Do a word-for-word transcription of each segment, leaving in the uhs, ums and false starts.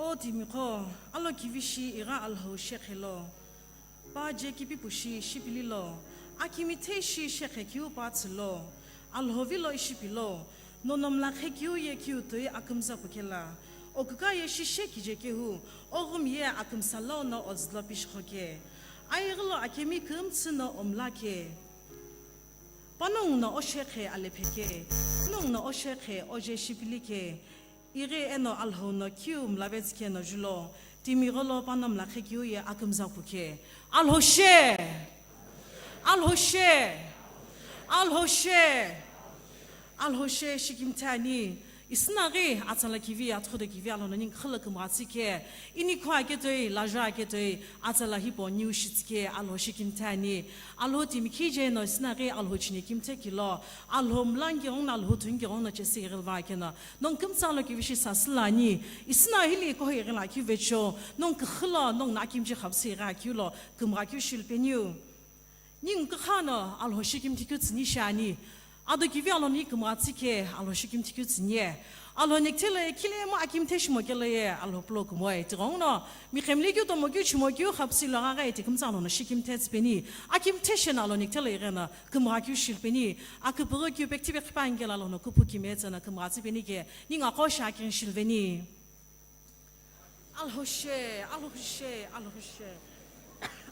O timiqo, alokivishi igha Alhou shekhelo, pa je kipipushi shipililo, akimitheishi shekhe kiu pa tsülo, Alhou vilo ishipilo, nono mlakhe kiu ye kiu toi akümza pukela, okuka ye shishe kije kehu, oghum ye akümsa lono ozülo pishikhoke. Aighilo akemi kümtsü no omlake. Panongu no oshekhe alepheke, panongu no oshekhe oje shipilike, ighi eno Alhou no kiu mlavetsike no julo, timiqo lo pano mlakhe kiu ye akümza puke. Alhou she! Alhou she! Alhou she! Alhou she shikimthe ani. Isinaghi atsala kivi, athudo kivi Alhou no ningu khilo kümgha tsike, inikho aketoi, lajo aketoi, atsala hipau niu shitsike, Alhou shikimthe ani. Alhou timi kije no isinaghi Alhou chine kimthe kilo, Alhou mlangighengu no, Alhou thungighengu no chesi ighilva keno, nongu kümtsü alokivishi sasüla ani. Isina hili ikohi ighila kiu vecho, nongu kukhilo, nongu no akimchi khapsi igha kiulo, kümgha kiu shilpeniu. Ningu kukha no Alhou shikimthi keu tsüni shiani. Ado kivi Alhou ni kümgha tsike, Alhou shikimthi keu tsüni ye. Alhou nikthelo ye khile mo akimthe shimo kelo ye, Alhou pulo kumoi. Tighengu no, miqhemile keu tomo keu chimo keu khapsi lo gha gha ye tikümtsü Alhou no shikimthe tsüpeni. Akimthe sheno Alhou nikthelo ighi no, kümgha keu shilpeni. Aküpüghü keu pekthi pekhipa angelo Alhou no kuphu kime tseno kümgha tsüpeni ke, ningu aqo shi akighi shilveni. Alhou she, Alhou she, Alhou she.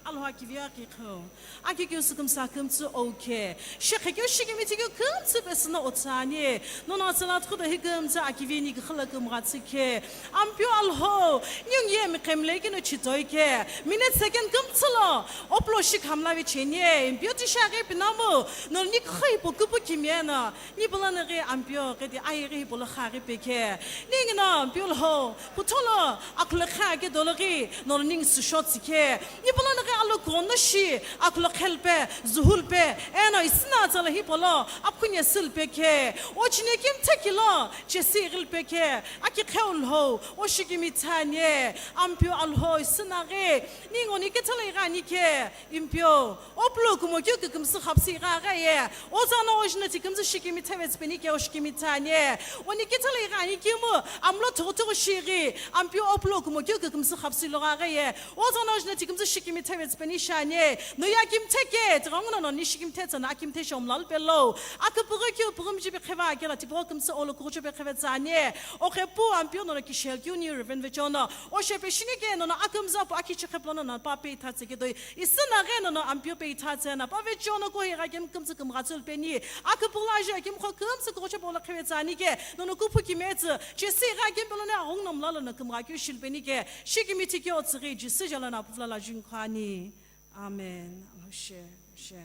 Alhou akivi akikhu. Akikhu sükümsa kümtsü oke. Shekhe keu shikimithi keu kümtsü pesü no otsüani. Nono atsala thudo hi kümtsü akivi ni kukhilo kümgha tsike. Ampeu Alhou, ningu ye miqhemile keno chitoi ke. Minute second kümtsü lo, opulo shi khamla vicheni. Ampeu tisha ghi pinamu, nono ni kukhu hipau kupu kimiye no. Ni pulano ghi Ampeu ghi di aye ghi hipau lo kha ghi peke. Ningu no Ampeu Alhou, putholo akhulokhe ake dolo ghi nono ningu süsho tsike. Ni pulano ghi alokuno shi akhulokhe lpe, zuhu lpe, eno isina atsala hipau lo apkhunye sülpe ke. O chine kimthe kilo, chesi ighilpe ke. Akikhe Alhou, o shikimithani. Ampeu Alhou isinaghi, ningu ni kithelo ighani ke. Ampeu, opulo kumo keu kükümsü khapsi igha gha ye. Ozano ojina tikümtsü shikimitheve tsüpeni ke o shikimithani. Oni kithelo ighani kimu, amlo thogho thogho shighi. Ampeu opulo kumo keu kükümsü khapsi lo gha gha ye. Ozano ojina tikümtsü shikimitheve tsüpeni shiani. No ye akimthe ke, tighengu no noni shikimthe tseno akimthe shomlal pelo. Aküpüghü keu püghümji pekheva kelo tipau kümtsü olo kukucho pekheve tsüani. Okhepu Ampeu nono kishel keu ni Reverend Vechono. Oshepe shini ke nono akümza pu akichi kheplo nono pa peitha tseke doi. Isinaghi nono Ampeu peitha tsena, pa vechono ko igha kemu kümtsü kümgha tsülpeni. Aküpüghülo aji akemu kho kümtsü kukucho polo kheve tsüani ke, nono kuphu kime tsü, chesi igha kemu pelo ne aghungu no mlalo no kümgha keu shilpeni ke, shikimithi keu tsüghi, Jisü jalo no apuvla la jungkhani. Amen. Alhou she, she.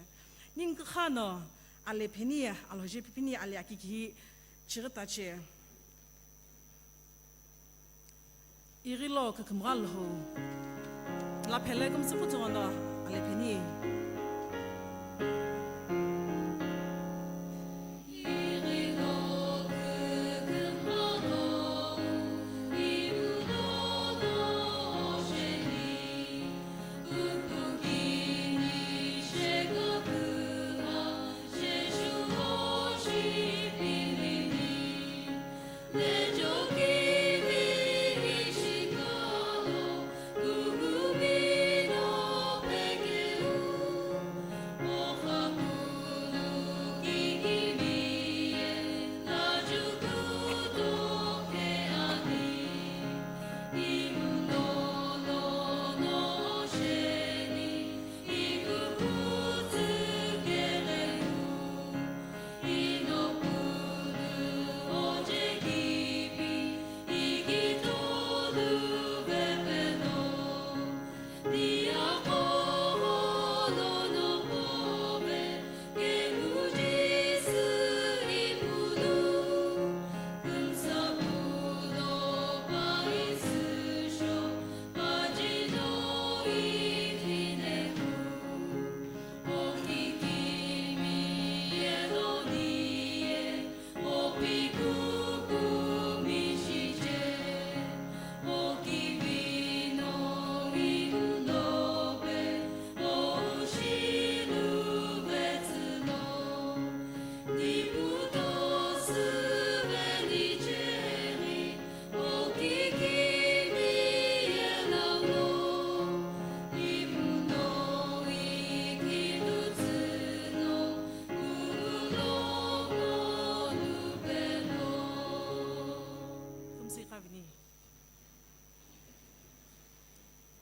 Ningu kukha no, alepheni, Alhou je pipini, ale akikihi, chighi tache. Ighilo kükümgha Alhou. Laphele kümtsü puthughono alepheni.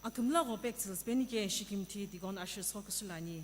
Akümla ghope ktsülsüpeni ke shikimthi deacon ushers qo küsülani.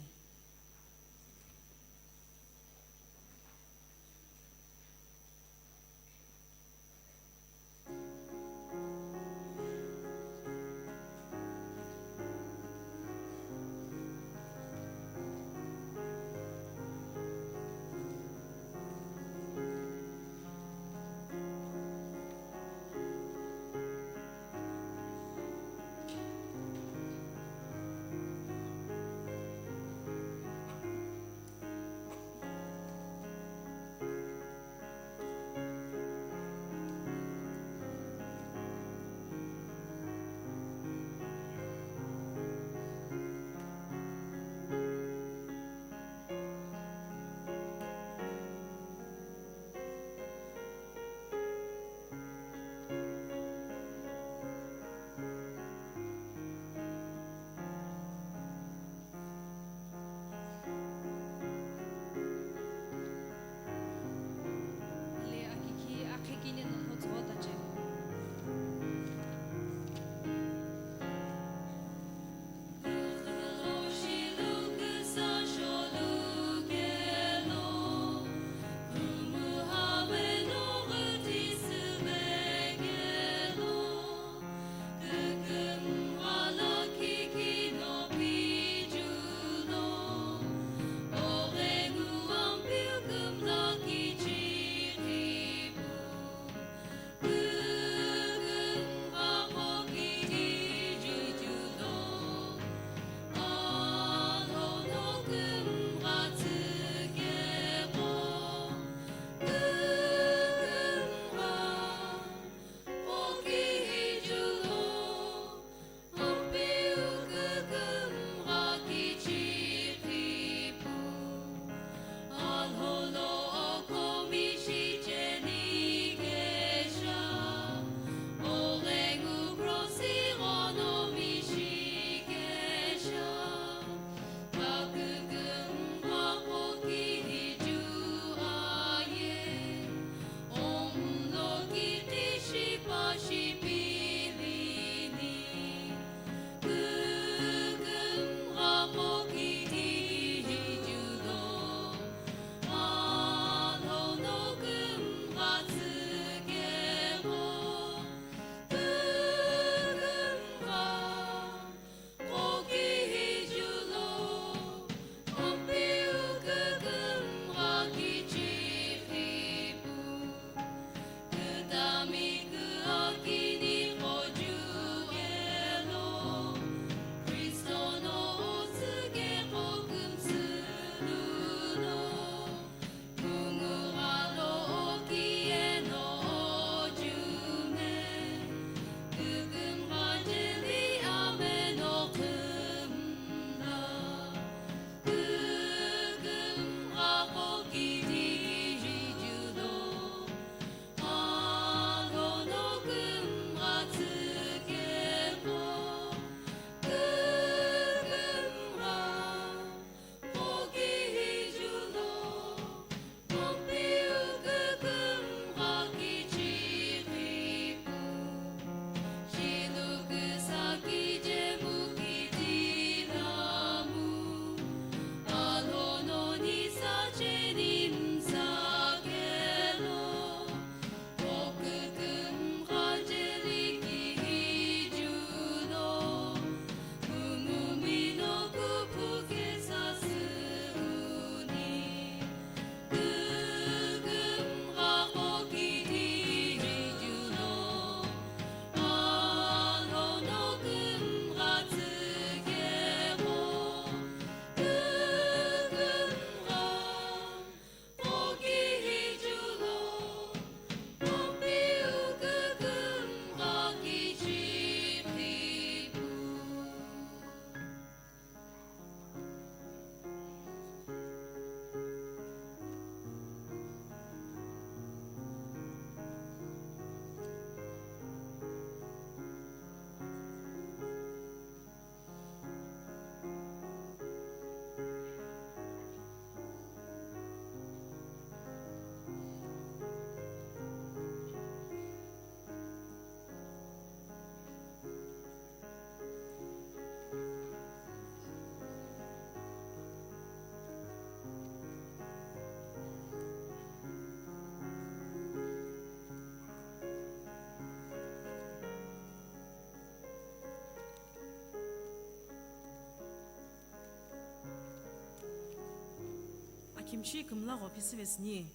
Kimchi kümla gho phisüvesüni,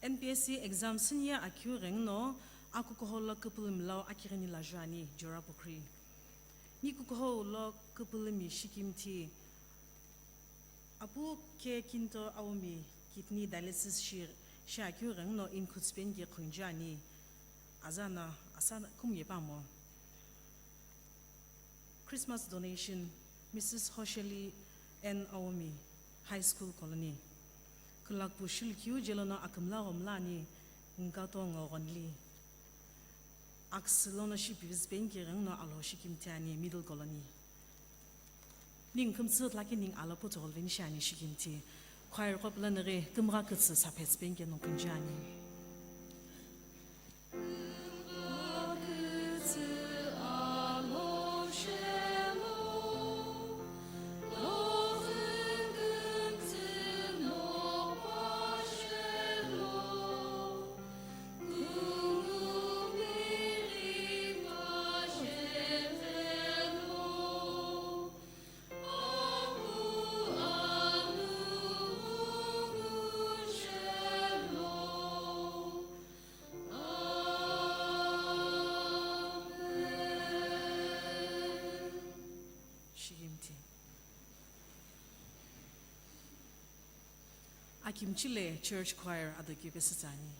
N P S C exam süni ye akeu ghenguno akukuhou lo küpülümi lau akighini laju ani, Jora Pukhuri. Ni kukuhou lo küpülümi shikimthi, Apu K Kinto Aomi kidney dialysis shi, shi akeu ghenguno inkhutspeni ke khunju ani. Azana asa kumu ye pamo. Christmas donation, Missus Hosheli N Aomi, High School Colony. Külakpu shilukeu jelono akümla ghomla ani, nkato ngo ghonli. Aküsü lono shi pivüzü penki ghenguno alo shikimthi ani, Middle Colony. Ningu kümtsü laki ningu alo puthugho veni shi ani shikimthi. Choir qo püla nighi kümgha kütsü saphetsü penki no khunju ani. Shikimthi. Akimchi le Church Choir ado keu pesütsü ani.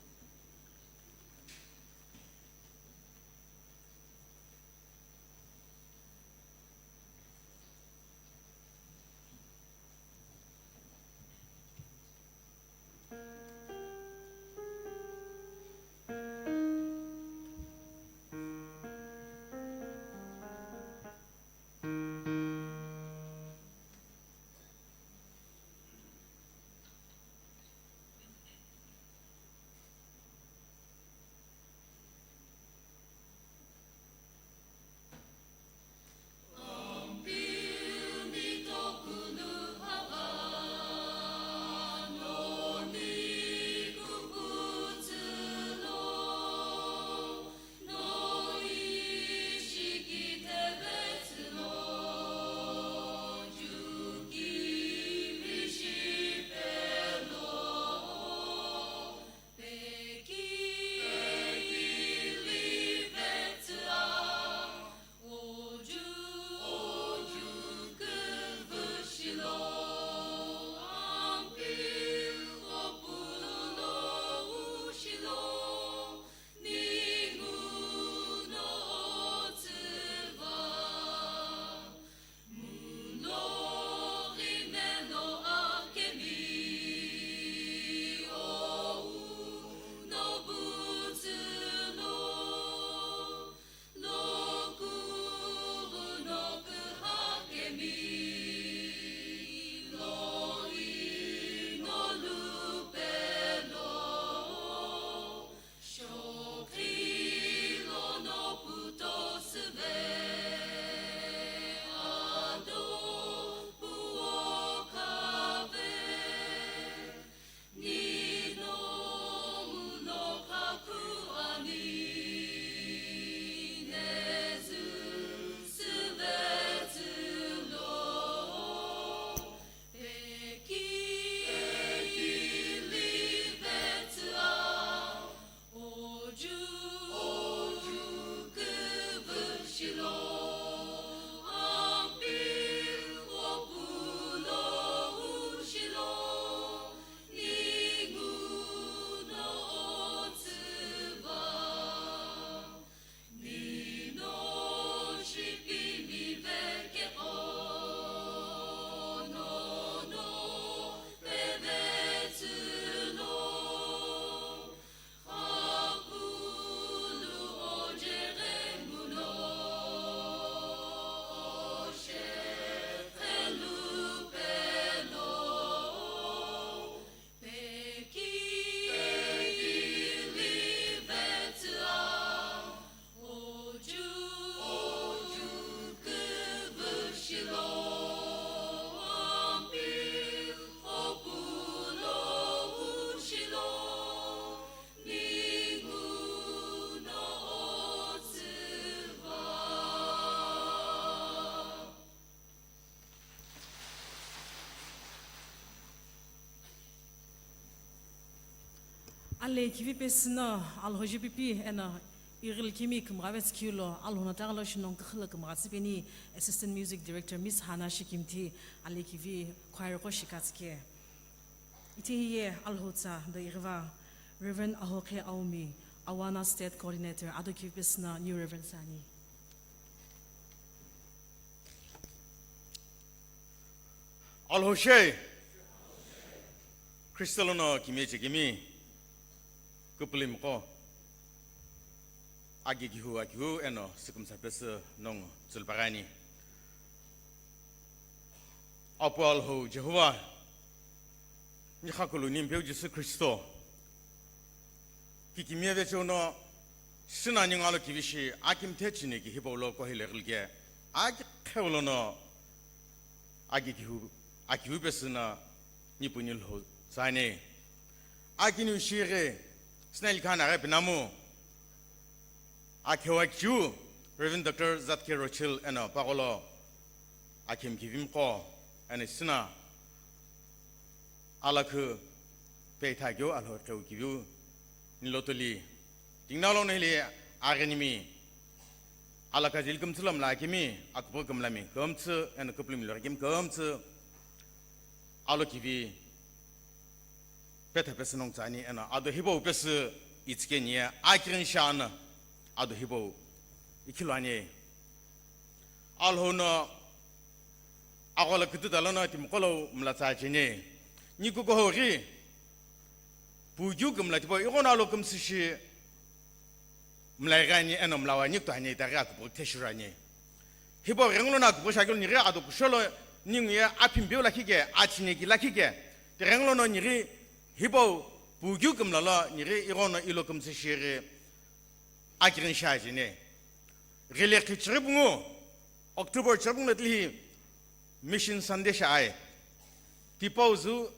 Alekhivi pesü no Alhou jepipi eno ighilikimi kümgha vetsükeu lo Alhou no taghi lo shinong küxü lo kümgha tsüpeni Assistant Music Director Miss Hana Shikimthi alekhivi choir qo shikatsüke. Itehi ye Alhou tsa do ighiva Reverend Ahokhe Aumi, Awana State Coordinator, ado khivi pesü no New Reverend sani. Alhou she. Kristo lono kimiye chekimi küpülimiqo. Agi kihu akihu eno sikumsa pesü nongu tsulpagani. Apu Alhou Jehovah, nikhakulu nimpeu Jisü Kristo. Kikimiye vecheo no, sina ningu alo kivishi, akimthe chini ki hipau lo kohile ghilike, aki kheu lono, aki kihu, akihu pesü no, nipu nilhou tsani. Akiniu shighi, sina ilikhana ghi pinamu, akheu akichiu, Reverend Doctor Zatke Rochil eno pagholo, akhemkivimiqo, eno sina, alakhu peitha keu Alhou qeu kiviu nilotuli. Tingna lono hili aghinimi. Alakha jil kümtsü lo mla akimi, akupughi kümlami kümtsü, eno küpülimi lo akimi kümtsü. Alo kivi petha pesü nongu tsani, eno ado hipau pesü itsükeni ye, akirin sha no ado hipau ikhilu ani. Alhou no Aghola kütüta lono timiqo lo mla tsa cheni. Ni kukuhou ghi, pukeu kümla tipau ighono alo kümsü shi mla ighani eno mla wa ni kutohani itaghi akupughi kuthe shirani. Hipau ghengulono akupughi shakelo nighi ado kusholo ningu ye aphi mpeu lakhi ke, achine ki lakhi ke. Tighengulono nighi hipau pukeu kümla lo nighi ighono ilo kümsü shighi akirin sha cheni. Ghile khichighi pungu, October chighi pungu lo tilehi Mission Sunday shaghi. Tipau zu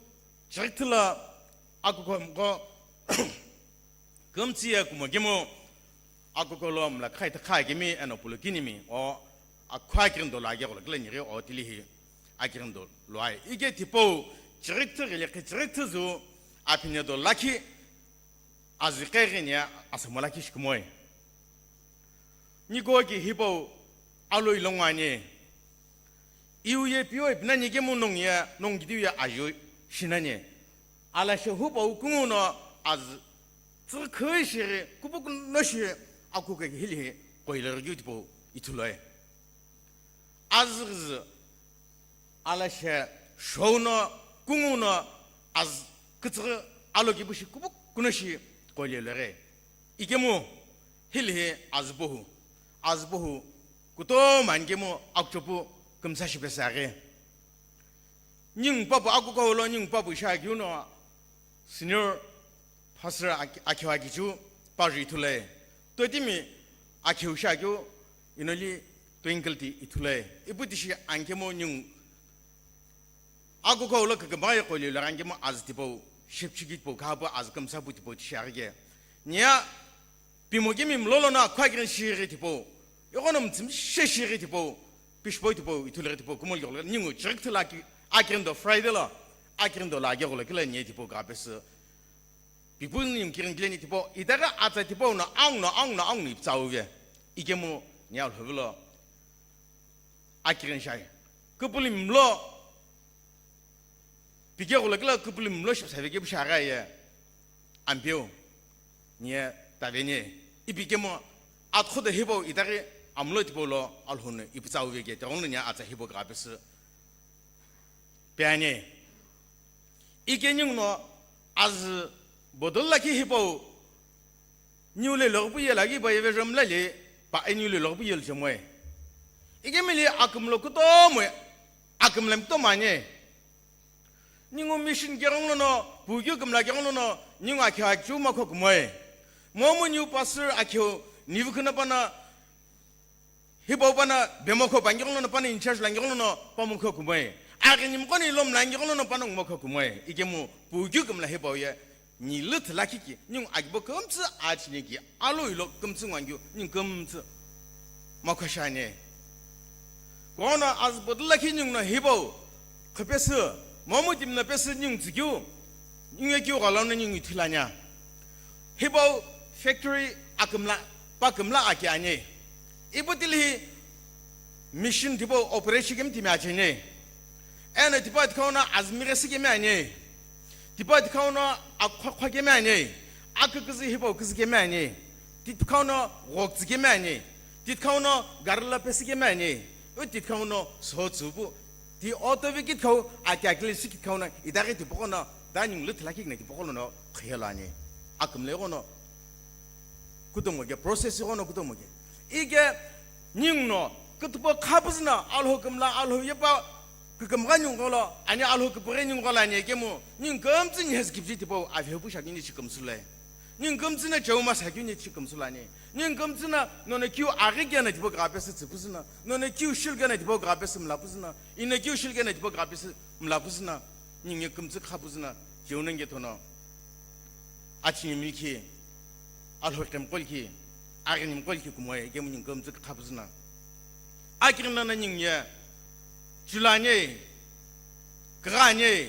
chighi thila akuko mko kümtsü ye kumo kemu akuko lo mla khai ta kha kemi eno pulo kinimi o akhu akirin do lo age golo kile nighi o tilehi akirin do lo ai. Ike tipau chighi thila ghile khichighi thila zu aphi ne do lakhi azü qeghi ni asamola kishi kumoi. Niko ki hipau alo ilongu ani. Iu ye pio ipinani kemu nongu ye, nongu kidiu ye ajiu shinani. Ala she hupau kungu no azü tsükhui shiri kupuku no shi akuke hili hi koile rügyu tipau ithuloi. Azü ghüzü Ala she shou no, kungu no, azü kütsüghü alo kipu shi kupu kuno shi koile lere. Ikemu, hili hi azü pohu, azü pohu, kutomo ani kemu akuchopu kümsa shi pesaghi. Ningu papu akuko lo ningu papu isha kiu no, senior Pastor Ak-, Akheu Akichu, Paju ithuloi. Totimi Akheu Shakeu, inoli Twinkle ti ithuloi. Ipu tishi ankemu ningu. Akuko lo kükümbaye koile lo ankemu azü tipau, shipchiki tipau, khapu azü kümsapu tipau tishi arike. Nia, pimo kemi mlolo na khwa kirin shiri tipau. Yoko no mtsim she shiri tipau. Pishpoi tipau, ithuloi tipau, kumol yokle, ningu chirikthula ki, akirin do Friday lo, akirin do la agegolo kile nie tipau kapesü. Pipu ni mkirin kile ni tipau, itaghi atsa tipau no, ang no, ang no, ang no iptsauve. Ikemu ni alhuvilo. Akirin shai. Kupuli mlo. Pike gula kila kupuli mlo shipsave ke pusha gha ye. Ampeu. Nie tavenie. Ipikemo. Atkhodo hipau itaghi amlo tipau lo alhunu iptsauve ke. Tagong ni atsa hipau kapesü. Peani. Ike ningu no azü bodol lakhi hipau niu le logpu ye lagi pa yeve jom lali pa e niu le logpu ye lchemoi. Ike mili akümlo kutomo akümlam kutomo ani. Ningu mission kerong lono, pukeu kümla kerong lono, ningu akhe achu makho kumoi. Momu niu pastor akheu nivu khuna pana Hipau pana bemokho pangi gholono pana in charge langi gholono pamokho kumoi. Aghi nimqo ni lom langi gholono pana ngumokho kumoi. Ikemu pukeu kümla hipau ye ni lüthü lakhi ki ningu agibo kümtsü achini ki alo ilo kümtsü ngwangyu ningu kümtsü makho shani. Kono azü bodu lakhi ningu no hipau khapesü momu timna pesü ningu tsükeu ningu ye keu ghalano ningu ithulanya. Hipau factory akümla, pa kümla aki ani. Ipu tili hi machine tipau operate shikemi timi acheni. Eno tipau tikhauna azmi ghi sikemi ani. Tipau tikhauna akhwa khwakemi ani. Aküküzü hipau küzükemi ani. Tipau tikhauna ghoktsükemi ani. Tipau tikhauna garila pesikemi ani. U tipau tikhauna sotsüpu. Ti auto vi kitkhau, aki akili shi kitkhau na, itaghi tipaqo na, da ningu lu thilakhi kina tipaqo lono khiyelo ani. Akümla ighono kutomo ke, process ighono kutomo ke. Ike ningu no, kütüpho khapüzü na, Alhou kümla, Alhou yepa, kükümgha ningu gholo, ani Alhou küpüghi ningu gholo ani ikemu, ningu kümtsü ni hezkipji tipau, avhepu shakini shi kümsülai. Ningu kümtsü na cheu masa keu ni shi kümsülani. Ningu kümtsü na nono kiu aghi kena tipau gapesü tsüpüzü na. Nono kiu shil kena tipau gapesü mlapüzü na. Ino kiu shil kena tipau gapesü mlapüzü na. Ningu ye kümtsü khapüzü na. Cheu nenge thono. Achini milki. Alhou kemkol ki. Aghi nimkol ki kumoe. Ikemu ningu kümtsü khapüzü na. Akirin nana ningu ye, chulani, kagani,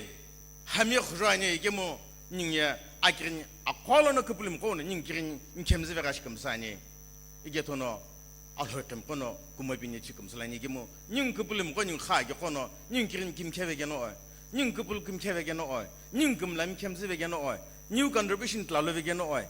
hami khujuani, ikemu ningu ye, akirin akholo no küpülümi qo no ningu kirin nkhemzüve ghashi kümsani. Ike thono, Alhou kemqo no kumapini chi kümsülani, ikemu ningu küpülümi qo ningu kha ike qo no, ningu kirin kimkheve keno oi, ningu küpülü kimkheve keno oi, ningu kümla mkhemzüve keno oi, ningu contribution tlalo ve keno oi.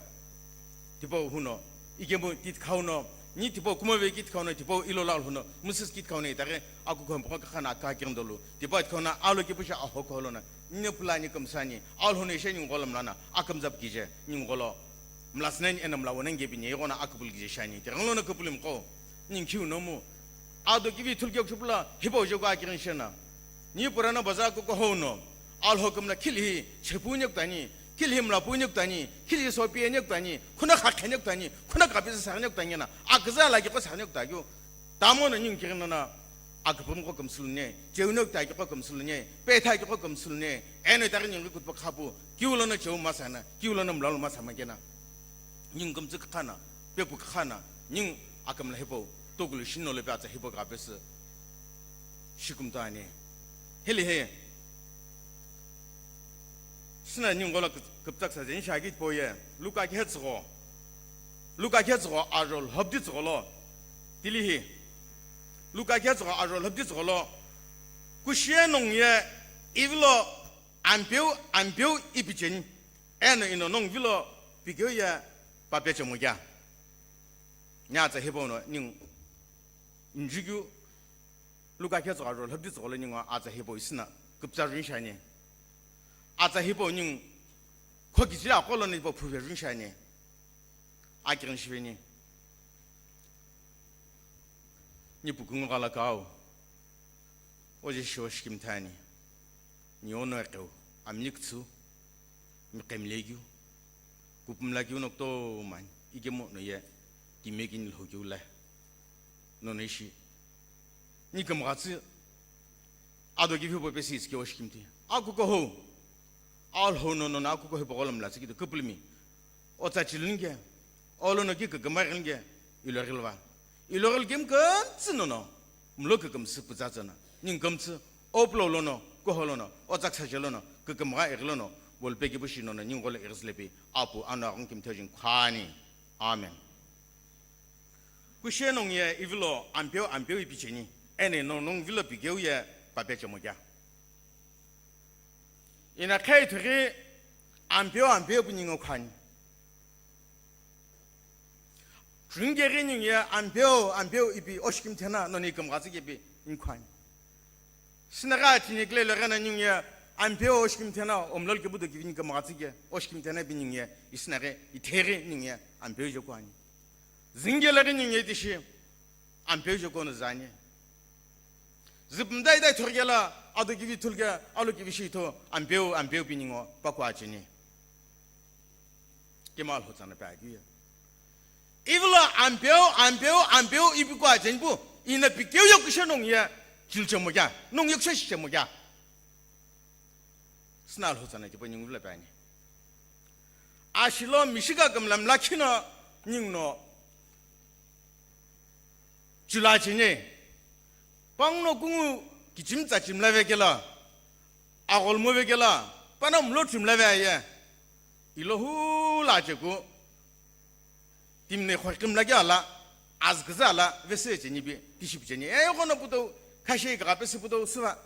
Tipau huno, ikemu titkau no, ni tipau kumave kitkau no, tipau ilola alhou no, Moses kitkau no itaghi, akuko hempoko kakhana aka kirindolu, tipau titkau no, alo kipushi aho koholo no, ni pula ni kümsani, alhou no ishe ningu gholo mlana, akümzap kije, ningu gholo, mlasneni ena mla wonengebi ni, ighono akupul kije shani, tirangolo no kupul mko, ningu kiu nomu, ado kivi thulke kushupula, hipau joko akirin shena. Ni purana baza kuko hou no, Alhou kümla khilhi chepu nyekutani, khilhi mlapu nyekutani, khilhi sopi nyekutani, khuna khakhe nyekutani, khuna kapisa sa nyekutani na, aküza la kiko sa nyekuta kyu. Tamo no ningu kirin nana, akupum ko kümsüluni, cheu nyekuta kiko kümsüluni, petha kiko kümsüluni, eno itaghi ningu kutpo khapu, kiu lono cheu masana, kiu lono mlalo masama kena. Ningu kümtsü kakhana, pepu kakhana, ningu akümla hipau, tokulu shinno lo pe atsa hipau kapesü. Shikumtani. Hili he. Sina ningu gholo kü-, küptsak sa zeni shaki poye. Luka khe tsügho. Luka khe tsügho arol hopdi tsügho lo. Tili hi. Luka khe tsügho arol hopdi tsügho lo. Kushie nongu ye ivilo ampeu, ampeu ipicheni. Eno ino nongu vilo pikeu ye pape chemo kya. Nya tsa hipau no ningu njikyu Luka khe tsügho arol hopdi tsügho lo ningu atsa hipau isina küptsa rinshani. Atsa hipau ningu khokichila aqolo no hipau phuve rinshani. Akirin shiveni. Ni pukungu ghala kau. Oje shiwa shikimthani. Ni ono ekeu. Amni kutsu. Miqemlekeu, kupumlakeu no kutomo ani, ikemu no ye, kimekini lhokeu la, nono ishi. Ni kümghatsü, ado kivi hipau pesi itsuke oshikimti. Akuko hou, Alhou no nono akuko hipau gholo mlatsü kido, kupulumi. Otsa chilunge, olo no ki kükümgha ghilunge, ilo ghilva. Ilo ghil kim kümtsü nono, mlo kükümsü putsa tsana. Ningu kümtsü, Opulo lono, kuho lono, otsak saje lono, kükümgha ighi lono, volpe kipushi nono, ningu gholo ighi sülepi, Apu, Anu, Aghungu Kimthe jin khani. Amen. Kushie nongu ye ivilo ampeu, ampeu ipicheni, eno no nongu vilo pikeu ye pape chemo kya. Ina khei thughi ampeu, ampeu pu ningu khani. Chungeghi ningu ye ampeu, ampeu ipi oshikimthena noni kümghatsü kepi inkhwani. Sinaghi atini kile loghena ningu ye ampeu oshikimthena omlol kepu do kivi ni kümghatsü ke oshikimthena ipi ningu ye isinaghi itheghi ningu ye ampeu jokwani. Zingelaghi ningu ye tishi ampeu jokono zani. Zipumdai dai thorgela ado kivi thulge alo kivi shitho ampeu, ampeu pi ningu pakwa achini. Kima Alhou tsana pe akeu ye. Ivilo ampeu, ampeu, ampeu ipi kua chenpu, ina pikeu ye kushe nongu ye, chilchemo kya, nongu ye kushe shichemo kya. Sina Alhou tsana kipo ningu vilo pe ani. Ashilo mishika kümla mla khino ningu no chula cheni. Pangu no kungu kichimtsa chimla vekela. Agholomo vekela, pana mlo trimla ve aye. Ilo hula cheku, Timi no ikhoqi mlakeu ala, azü küzü ala, vese cheni ipi, tishi pi cheni. E, ighono putou, khashi kagha pesü putou, süva,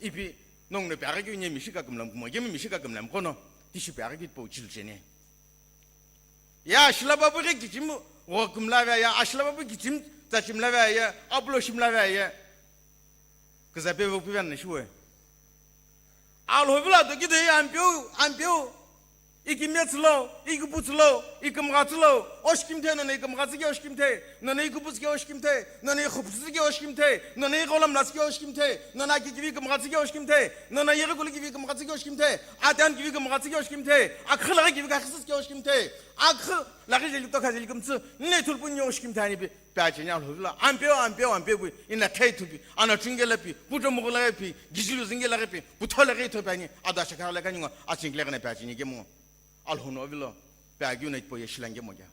ipi, nongu no pe aghi keu nye mishi kakümla mkumo, yemi mishi kakümla mkono, tishi pe aghi keu tipau chilu cheni. Ya, ashila babu ghi kichimi, gho kümla ve ya, ashila babu kichimi, tsa chimla ve ya, apulo shimla ve ya. Küza pe vo pi ve na shiwe. Alhou vilo atoki do ye Ampeu, Ampeu. Ikimiye tsülo, iküpü tsülo, ikümgha tsülo, oshikimthe, nono ikümgha tsüke oshikimthe, nono iküpü tsüke oshikimthe, nono ikhupsü tsüke oshikimthe, nono igholamla tsüke oshikimthe, nono aki kivi ikümgha tsüke oshikimthe, nono yeghi kulu kivi ikümgha tsüke oshikimthe, atiani kivi ikümgha tsüke oshikimthe, akhü laghi kivi kakhüsü tsüke oshikimthe, akhü laghi jeli tokha jeli kümtsü, nile thulpu nyo oshikimthe ani pi. Pe acheni Alhou vilo, Ampeu, Ampeu, Ampeu pi, ina khei thupi, ana chingela pi, puto mugula pi, gijilu zingela pi, puthola ghi thopi ani, ada shakhala kani ngo, achingla kana pe acheni kemu. Alhou no vilo, pe agyu na ipo ye shilange mo kya.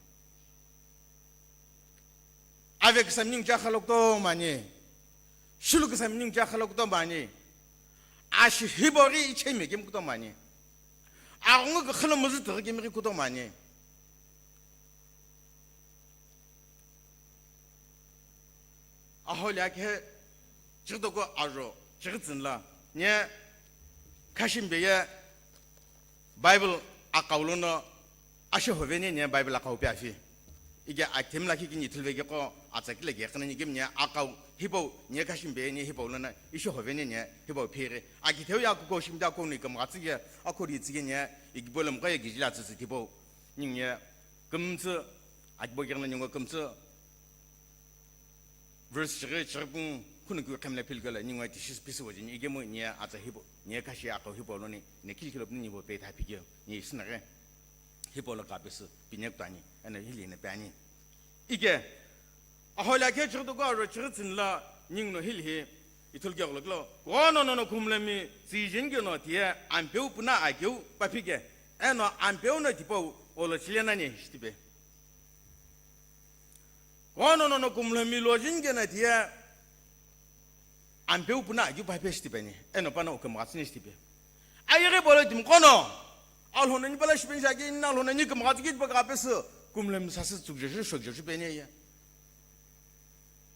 Ave kisa mining cha khalok to mani. Shulu kisa mining cha khalok to mani. Ashi hibo ghi ichemi kemu to mani. Aghungu khalo muzu to kemu kuto mani. Aholi akhe chigdoko ajo, chigdzinla, nye khashimbe ye Bible akau lono ashe hoveni nye Bible akau pe afi. Ige athim lakhi kini thilve ke ko atsa kile ke khana nye gim nye akau hipau nye khashimbe nye hipau lono ishe hoveni nye hipau phiri. Akitheu ya kuko shimda ko ni kam gatsi ke akori tsige nye igbolem ko ye gijila tsitsi hipau. Ninye Kümtsü, akibo kegna ningo kümtsü, verse chighi, chighi pung, khunu kiu khemle phil kala, ningo tishi pisi waji, ni igemu, ni atsa hipo, ni kashi akau hipo loni, ni kil kilo ni nibo pe thapi kio, ni isinaghe, hipo lo kapisi, pinyek tani, ana hili ne pani. Ike, ahola khe chighi to ko aro chighi tsin la, ning no hil hi, ithul kio lo kilo, kono no no kumlemi, si jin kio no tie, ampeu puna akeu, papike, eno ampeu no tipau, olo chile nani, shtipe. Kono nono kumlhami lo jin kena tiye, ampeu puna aju pa pe shtipe ni, eno pana ukam gatsini shtipe. Ayeghi bolo tim kono, alhona ni pala shipen shaki, ina alhona ni kam gatsi kit pa ka pesu, kumlhami sasi tsukje shi, shokje shi pe ni ye.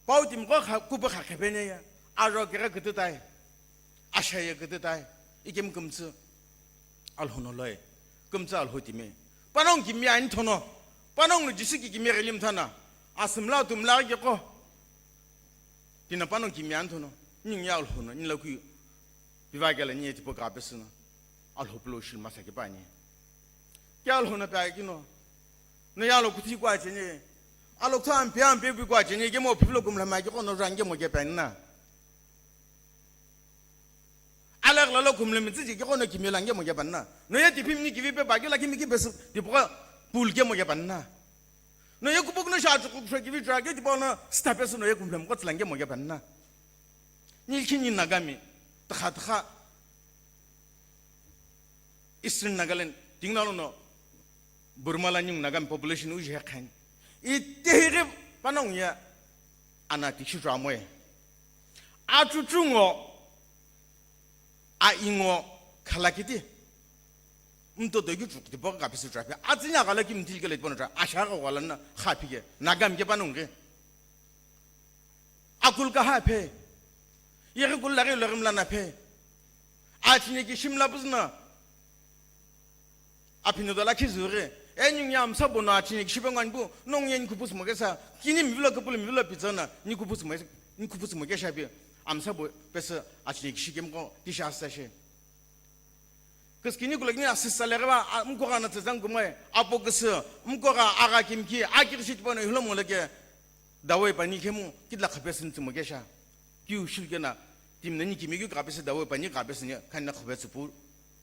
Pau tim ko kha, kupa kha khe pe ni ye. Aro kera kutu tai. Ashaye kutu tai. Ikem kumtsu. Alhono loi. Kumtsa alho timi. Panong kimi ani thono. Panong no Jisu ki kimi relim thana. Asumla tumla ki ko. Tina panong kimi ani thono. Ning ya alhono. Nila kui. Biva gala ni tipo ka pesuna. Alho plo shil masa ki pani. Kya alhono pa kino. No ya lo kuti kwa chini. Alok tha ampe ampe bi kwa chini. Ke mo piplo kumla ma ki ko no range mo ke panna. Alak lalo kumle mitsi ji kiko no kimi lange mo ke panna. No ye tipim ni kivi pe ba ke la kimi ki besu tipoka pul ke mo ke panna. No ye kupok no sha chukuk sha kivi chra ke tipo no sta pesu no ye kumle mo ko tlange mo ke panna. Ni kini Nagami, takha takha Eastern Nagaland, tingna lo no Burma la ning Nagami population uji he khan. Ite hiri panong ya ana tikshu chwa moe. Achuchu ngo, a ingo khalakiti. Mto dogi chukti bo ka pisu chwa pe. Atsinya kala kim til kele bono chwa. Asha ka wala na khapi ke. Nagami ke panong ke. Akul ka ha phe. Yeri kul lari lorim lana phe. Achine ki shimla buzna. Apino dala khizure. Enyung ya msa bono achine ki shibe ngwan bu. Nong yen kupus mo kesa. Kini mi vlog kupul mi vlog pizza na. Ni kupus mo, ni kupus mo kesha bi. Amsa bo pesa achine ki shikem ko. Tisha sa she. Kiskini kulakini asisa legeba, a, mkora na tsazang kumai, apo kisi, mkora aga kimki, akirishit pano ihlo moleke, dawai pani khemu, kitla khapesin tsimo kesha. Kiu shilkena, tim nani kimi kiu kapesi dawai pani kapesi ni, khanna khapesu pu,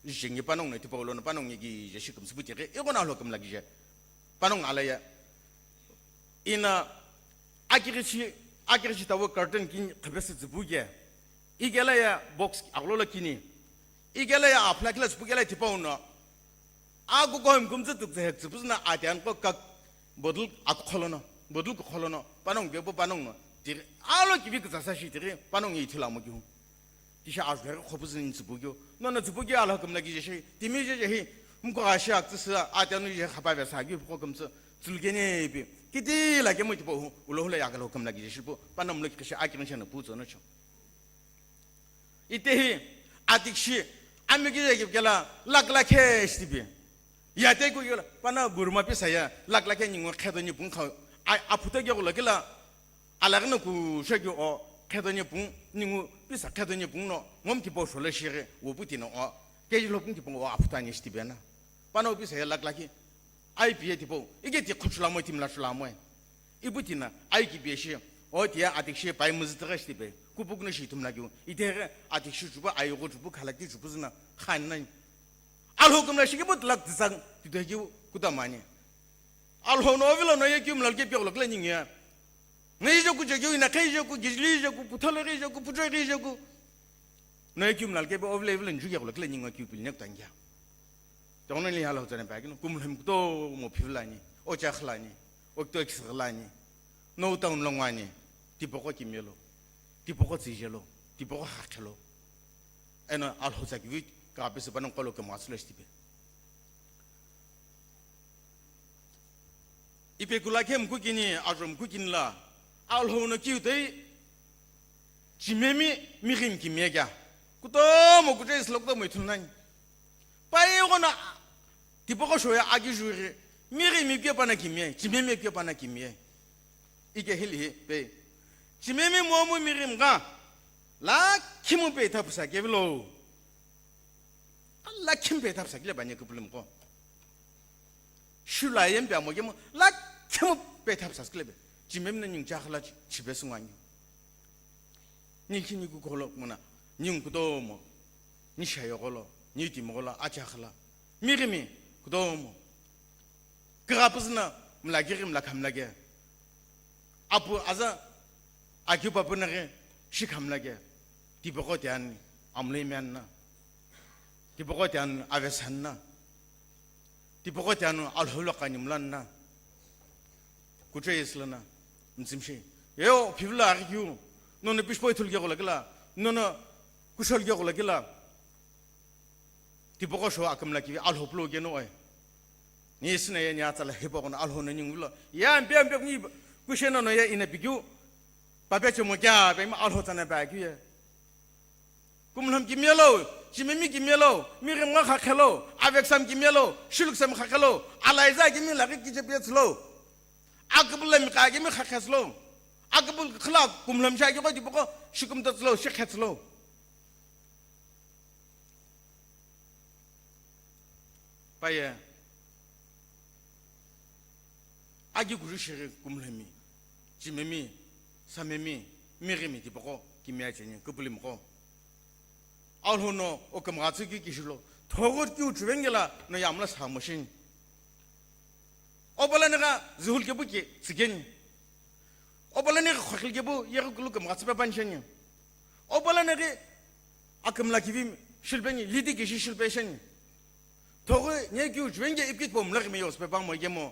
jengi panong na tipa ulo na panong ni ki jeshi kumsupu tere, iko na hlo kumla kije. Panong alaya. Ina, akirishi, akirishi tawo curtain kin khapesi tsipu ke. Ikela ya box aglo la kini. Ikela ya aphla kila tsipu kela tipa uno. Aku ko him kumtsu tuk tse hek tsipu na atian ko kak bottle ak kholono. Bottle ko kholono. Panong ke bo panong no. Tiri, alo kivi kutsa sa shi tiri, panong ye ithila mo kiu. Tisha azgari khopuzin tsipu kiu. No, no tsipu kiu ala kumla ki jeshi. Timi je je hi. Mko ashi ak tsu sa, atian je khapa ve sa kiu ko kumtsu. Tsülukeni ipi, kiti lakemu tipau, ulo hula yakalo kamla kije shipu, pana mulo kishi akimi shana putso no cho. Itehi, atikshi, ami kije kipkela, lak lakhe shtipi. Yate ku yola, pana burma pisa ya, lak lakhe ningu khedo ni pung kha, a, aphuta kya kula kila, alagna ku shagyo o, khedo ni pung, ningu pisa khedo ni pung no, ngom tipau shola shire, wo puti no o, keji lo pung tipau o aphuta ni shtipi na. Pana wo pisa ya lak lakhe, Ai piye tipau, ike ti khuchulamo, ti mlachulamo. Ipu tina, ai ki piye shi, o tiye atikshi pai muzitaghi shi tipe, kupukno shi tumla kyu, itaghi atikshi chupu, ai gho chupu, khalati chupu zina, khan nani. Alho kumla shi kipu tlak tisang, titoi kyu kutamani. Alho no ovilo no ye kyu mlal ke piyok lokle ningi ya. Ngai je ku je kyu, ina kai je ku, gijli je ku, puthole je ku, puchoi je ku. No ye kyu mlal ke pe ovile ovile nju ke lokle ningi kyu pil nek tangya. Tongno ni Alhou tsana pa kinu, kumlhami kutomo phivlani, o chakhlani, o kito ekisghlani, no town lo ngwani, tipaqo kimyelo, tipaqo tsijelo, tipaqo hakhelo. Eno Alhou tsa kivi ka pesi panang kolo ke maslo stipe. Ipe kula khem kukini, ajom kukini la, Alhou no kiu toi, chimemi mighim kimye kya. Kutomo kutre islo kutomo ithulnani. Pai gona, tipaqo shoya aki juri, mighimi kye pana kimye, chimemi kye pana kimye. Ike hili hi, pe. Chimemi momu mighim ga, la khimu pe thapusa kevilo. La khimu pe thapusa kile banye kupulim ko. Shula yem pe amo kemo, la khimu pe thapusa kile be. Chimemi na nying chakhala chi, chibe sungwanyo. Ni khini ku kolo mona, ni kutomo, ni shayo kolo, ni timo kolo, acha khala. Mighimi, kutomo. Kira puzna, mla kiri mla khamla ke. Apu aza, akyu papu na ke, shi khamla ke. Tipaqo tiani, amle mianna. Tipaqo tiani, avesanna. Tipaqo tianu Alhou lo kani mlanna. Kutre islana. Mtsimshi. Yo, phivla arikyu. Nono pishpo ithul ke gola kila. Nono kushol ke gola kila. Tipaqo sho akamla kivi Alhou plo ke no ai. Ni isna ye ni atsala hipo kono Alhou no ningu lo. Ya mpe mpe ni kushena no ye ina pikyu. Pape chemo kya, pe ma Alhou tsana pa kyu ye. Kumlham kimyelo, chimemi kimyelo, mighim nga khakhelo, aveksam kimyelo, shuluksam khakhelo, alaiza kimi laghi kiche pietslo. Akbulem ka kimi khakheslo. Akbul khla kumlham sha ki ko tipaqo, shikum tatslo, shikhetslo. Paye. Agi guru shiri kumlhami, chimemi, samemi, mighimi tipaqo, kimya cheni, kupulimqo. Alhou no, o kumgha tsü ki kishilo, thogot ki uchuvengela, no yamla sa moshin. Obala nega, zuhul kebu ki, tsikeni. Obala nega, khokhil kebu, yegu kulu kumgha tsü pe pancheni. Obala nega, akumla kivi, shilpeni, lidi kishi shilpesheni. Thogu nye ki uchuvenge ipkit po mlak me yos pe pang mo yemo.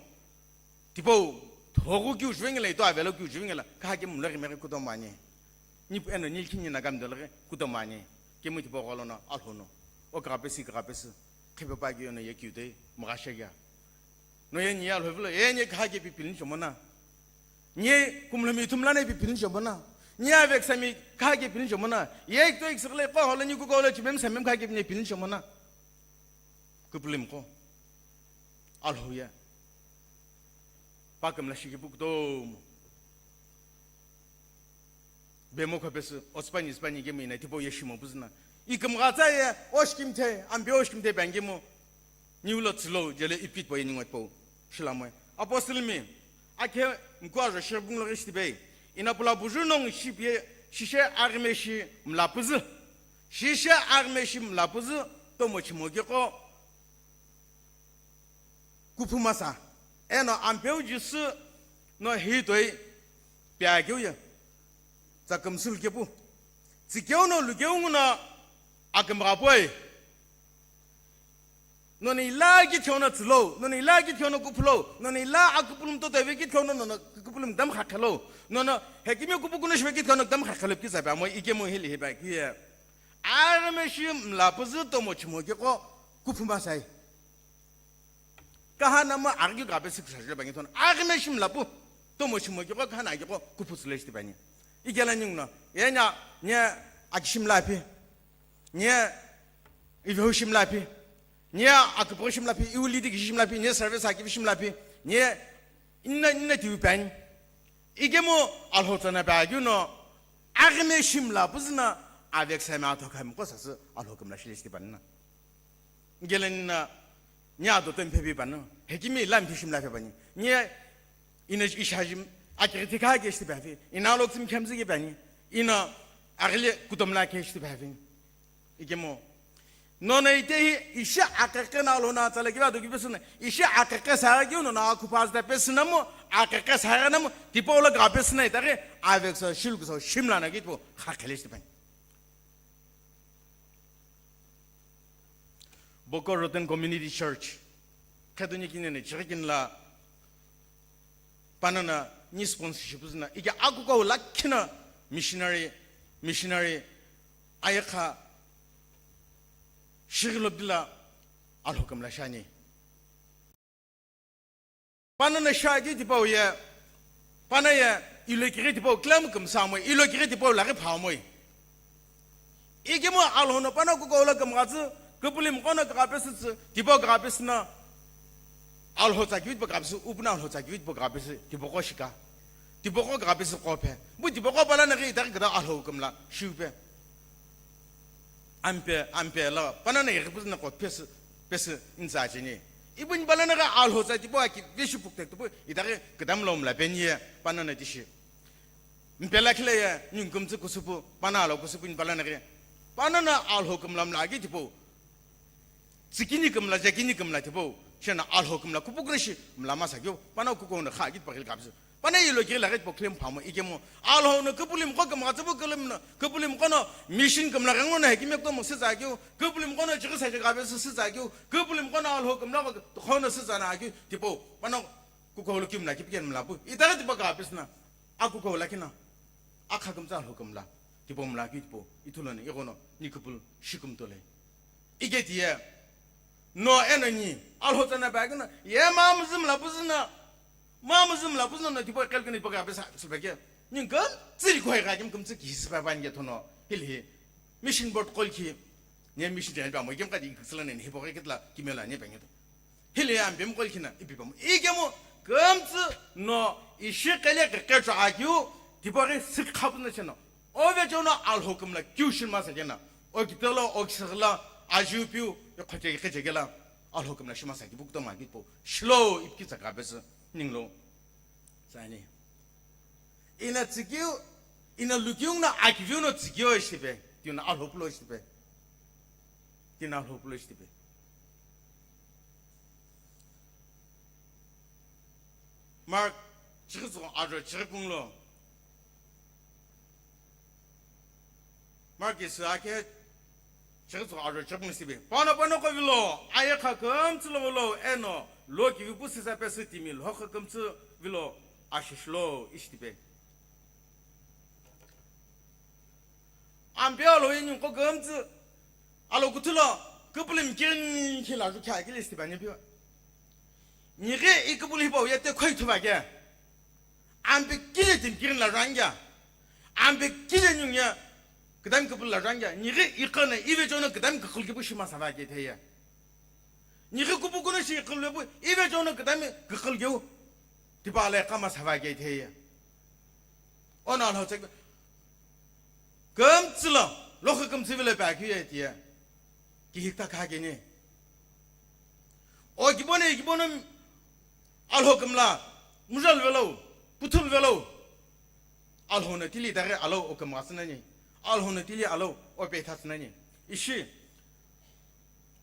Tipo, thogu ki uchuvenge la ito avelo ki uchuvenge la, ka ke mlak me kuto mani. Ni pu eno nil kini na gam dolge kuto mani. Kemu tipo golo no, Alhou no. O ka pesi, ka pesi. Khipe pa ki ono ye ki ute, mga shagya. No ye ni Alhou velo, ye ni ka ke pipilin chomona. Ni kumlami tumlane pipilin chomona. Ni aveksami ka ke pilin chomona. Ye to iksikle ko holo ni ku ko holo chimem samem ka ke pilin chomona. Kupulimqo. Alhou ye. Pakamla shiki pukdomo. Bemo khapesü, ospani, spani kemi na, tipo yeshimo puzna. Ikamghatsa ye, oshkimthe, ambe oshkimthe bangemo. Niulo tsilo, jele ipit po ye ningot po. Shilamo. Apostle mi, akhe mkwa jo shebung lo gishti bei. Ina pula buju nong shipie, shishe arme shi mlapuzu. Shishe arme shi mlapuzu, tomo chimo geko. Kuphumasa, eno ampeu Jisü no hitoi piakeu ye, tsakumsul kepu, tsikeu no lukeu nguno akumgha poi. Nono ila ki thiono tsulo, nono ila ki thiono kuphulo, nono ila akupulum to tave ki thiono nono kupulum dam khakhelo, nono hekimi kupu kuno shwe ki thiono dam khakhelo ki zabe amo ikemo hili heba ki ye. Arme shi mlapuzu tomo chimo geko kuphumasai. Kahana mo aghi keu kape süküsha jupani thono. Aghime shimla pu. Tomo shimo kiko kahana kiko kuphu sule shitipani. Ikela ninguno. Yenya, nye aki shimla pi. Nye ivehu shimla pi. Nye akuphu shimla pi. Iwili diki shimla pi. Nye service aki shimla pi. Nye inna, inna tiupani. Ikemu Alhou tsana pa keu no. Aghime shimla pu zina. Avek sa me atho kami ko sasü Alhou kümla shile shitipani na. Ngeleni na, nya do tempe pi pano, hekimi lam phishim la phe pani. Nye, ina ishajim, akiriti ka ke shti phe. Ina lok sim khamzi ke pani. Ina, agile kutom la ke shti phe. Ikemo. Nona ite hi, isha akeke na lo na tsala kiba do kibe suna. Isha akeke sa ke no na kupas da pe suna mo, akeke sa na mo, tipo la ga pe suna ita ke, avek sa shil ku sa shimla na ke po, kha khele shti pani. Bokor Roten Community Church, khedunye kinene chighi kinla, panana ni sponsorship zina, ike akuko lakhina missionary, missionary, ayakha, shighilo bila, Alhou kümla shani. Panana shaghi tipau ye, pana ye, ilo kighi tipau, klam kümsa moi, ilo kighi tipau laghi pha moi. Ikemu Alhou no pana kuko lo kümghatsü, kupuli mkono kagapesütsü, tipau kagapesüna, Alhou tsa kiu tipau kagapesü, upuna Alhou tsa kiu tipau kagapesü, tipau ko shika. Tipau ko kagapesü ko phe. Bu tipau ko pala naghi itaghi kata Alhou kümla, shiu pe. Ampe, ampe la, panana yeghi puzna ko pesi, pesi inza cheni. Ibun balana ga Alhou tsa tipau aki, veshu pukte tipau, itaghi kidam lo mla peni ye, panana tishi. Mpela khile ye, nyungkumtsu kusupu, pana lo kusupu in balana ge. Panana Alhou kümla mla agi tipau. Tsikini kümla, jakini kümla tipau. Shena Alhou kümla, kupukreshi, mla masa kyo, pana kuko na kha agi tipau khil kapsu. Pana ilo kiri laghi po claim phamo, ikemu. Alhou no kupuli mko kümghatsü bu claim no, kupuli mko no mission kümla ghengo na hekime ko mo sitsa keu, kupuli mko no chighi sa chighi abe sitsa keu, kupuli mko no Alhou kümla ko khono sitsa na keu, tipau. Pana kuko lo kimla kipiken mla pu. Itaghi tipau ka abe sina. Akuko lakina. Akha kümtsa Alhou kümla. Tipau mla keu tipau. Ithulo ni, igono, ni kupul, shikum tole. Ike tiye, no eno ni, Alhou tsana ba kina, ye ma mzim la puzna, ma mzim la puzna no tipau kel kini paga besa, sibeke. Ni kam, tsiri koi ga kim kum tsiki sibaba ni thono, hili. Mission board kol ki, ni mission jan ba mo kim ka di ksla ni hipo ke kitla kimela ni ba ni. Hili ya mbem kol kina, ipi ba mo. Ikemu, kamtsu no, ishi kele ke kecho akiu, tipau ke sik khap na cheno. Ove chono Alhou kümla kiu shin masa kena. O kitelo, o kisagla, ajiu piu, e khoche, e khoche kela. Alhou kümla shima sa ki bukto ma ki po. Shilo, ipki tsaka bes, ninglo. Sani. Ina tsikiu, ina lukiu na akiviu no tsikiu shipe. Tiu na Alhou pulo shipe. Tiu na Alhou pulo shipe. Mark, chighi tsugho ajo, chighi punglo. Mark isi akhe, chighi tsugho ajo, chighi punglo sibi. Pano pano ko vilo, ayakha kümtsü lo vilo, eno, lo ki vipu sisa pesi timi, lo kha kümtsü vilo, ashish lo, ishtipe. Ampe alo yeni ko kümtsü, alo kuthulo, kupuli mkirin khila ju kya kile istipe ani piwa. Nighi i kupuli hipau yete khoi thuva ke. Ampe kile tim kirin la rangya. Ampe kile nyungya. Kidam kupuli la rangya. Nighi i kana ive chono kidam kukul kipu shima sava ke theye. Nighi kupu kuno shi kulu pu ive chono kidam kukul kiu. Tipa le kama sava ke theye. Ona lo chek. Kümtsü lo, lokha kümtsü vile pa kyu ye tiye. Kihikta kha keni. O kibono, kibono Alhou kümla, mujal velo, puthul velo. Alhou no tili daghi alo o kümgha sünani. Alhou no tili alo o petha sünani. Ishi.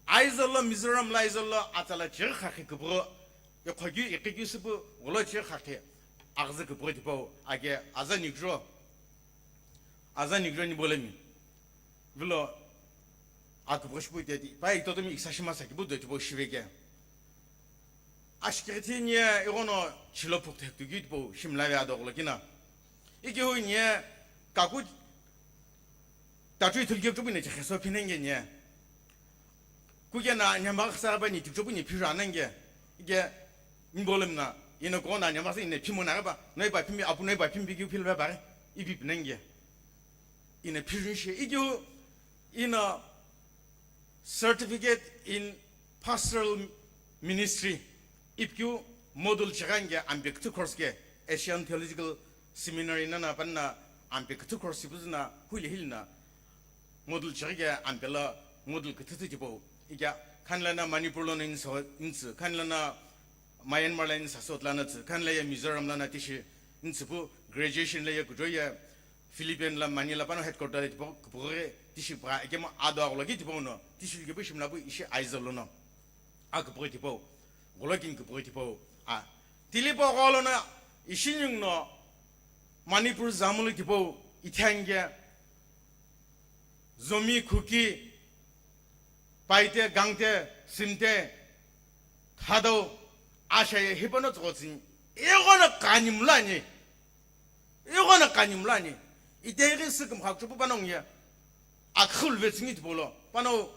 Aizawl lo, Mizoram lo, Aizawl lo, atsala chighi khakhi kupugho, ikhokyu, ikhikyu sipu, gholo chighi khakhi, aghüzü kupugho tipau, age aza nikjo, aza nikjo ni bolemi. Vilo, akupugho shipu ite ti, pa itotomi iksa shima sa kipu do tipau shiveke. Ashikighithi nye, ighono chilo phukte hektu gyu tipau, shimla ve adoghulo kina. Ikihu nye, kaku, Tatui thulkeu chubui no chekheso phinenge nye. Kukena nyamba khasa bani tikchopu ni phira nange. Ke, imbolem na, ino kona anya masa ine phimo na ba, noi ba phimi, apu noi ba phimi keu phil ba ba, ipi pinenge. Ine phirun shi, ikeu, ino certificate in pastoral ministry, ipkeu module chighange ampe küthü course ke, Asian Theological Seminary nana panna ampe küthü course ipuzuna, huile hilna, module chighi ke ampelo module küthü thü tipau. Ikea, khanilana Manipur lono insa, intsü, khanilana Myanmar la insa sot lana tsü, khanila ye Mizoram lana tishi intsü pu graduation la ye kujo ye Philippine la Manila pano headquarter le tipau, kupughi tishi pa, ikemo ado aghulo ki tipau no, tishi ke pu shimla pu ishi Aizawl lono. A kupughi tipau, gholo kin kupughi tipau. A, tilipo gholo na ishi nyung no Manipur zamulu tipau, ithange Zomi, Kuki, Paite, Gangte, Simte, Thadou, ashaye hipano tsokotsin. Ighono kanimlani. Ighono kanimlani. Iteri sikum hakchupu panong ye. Akhul vetsingi tipolo. Pano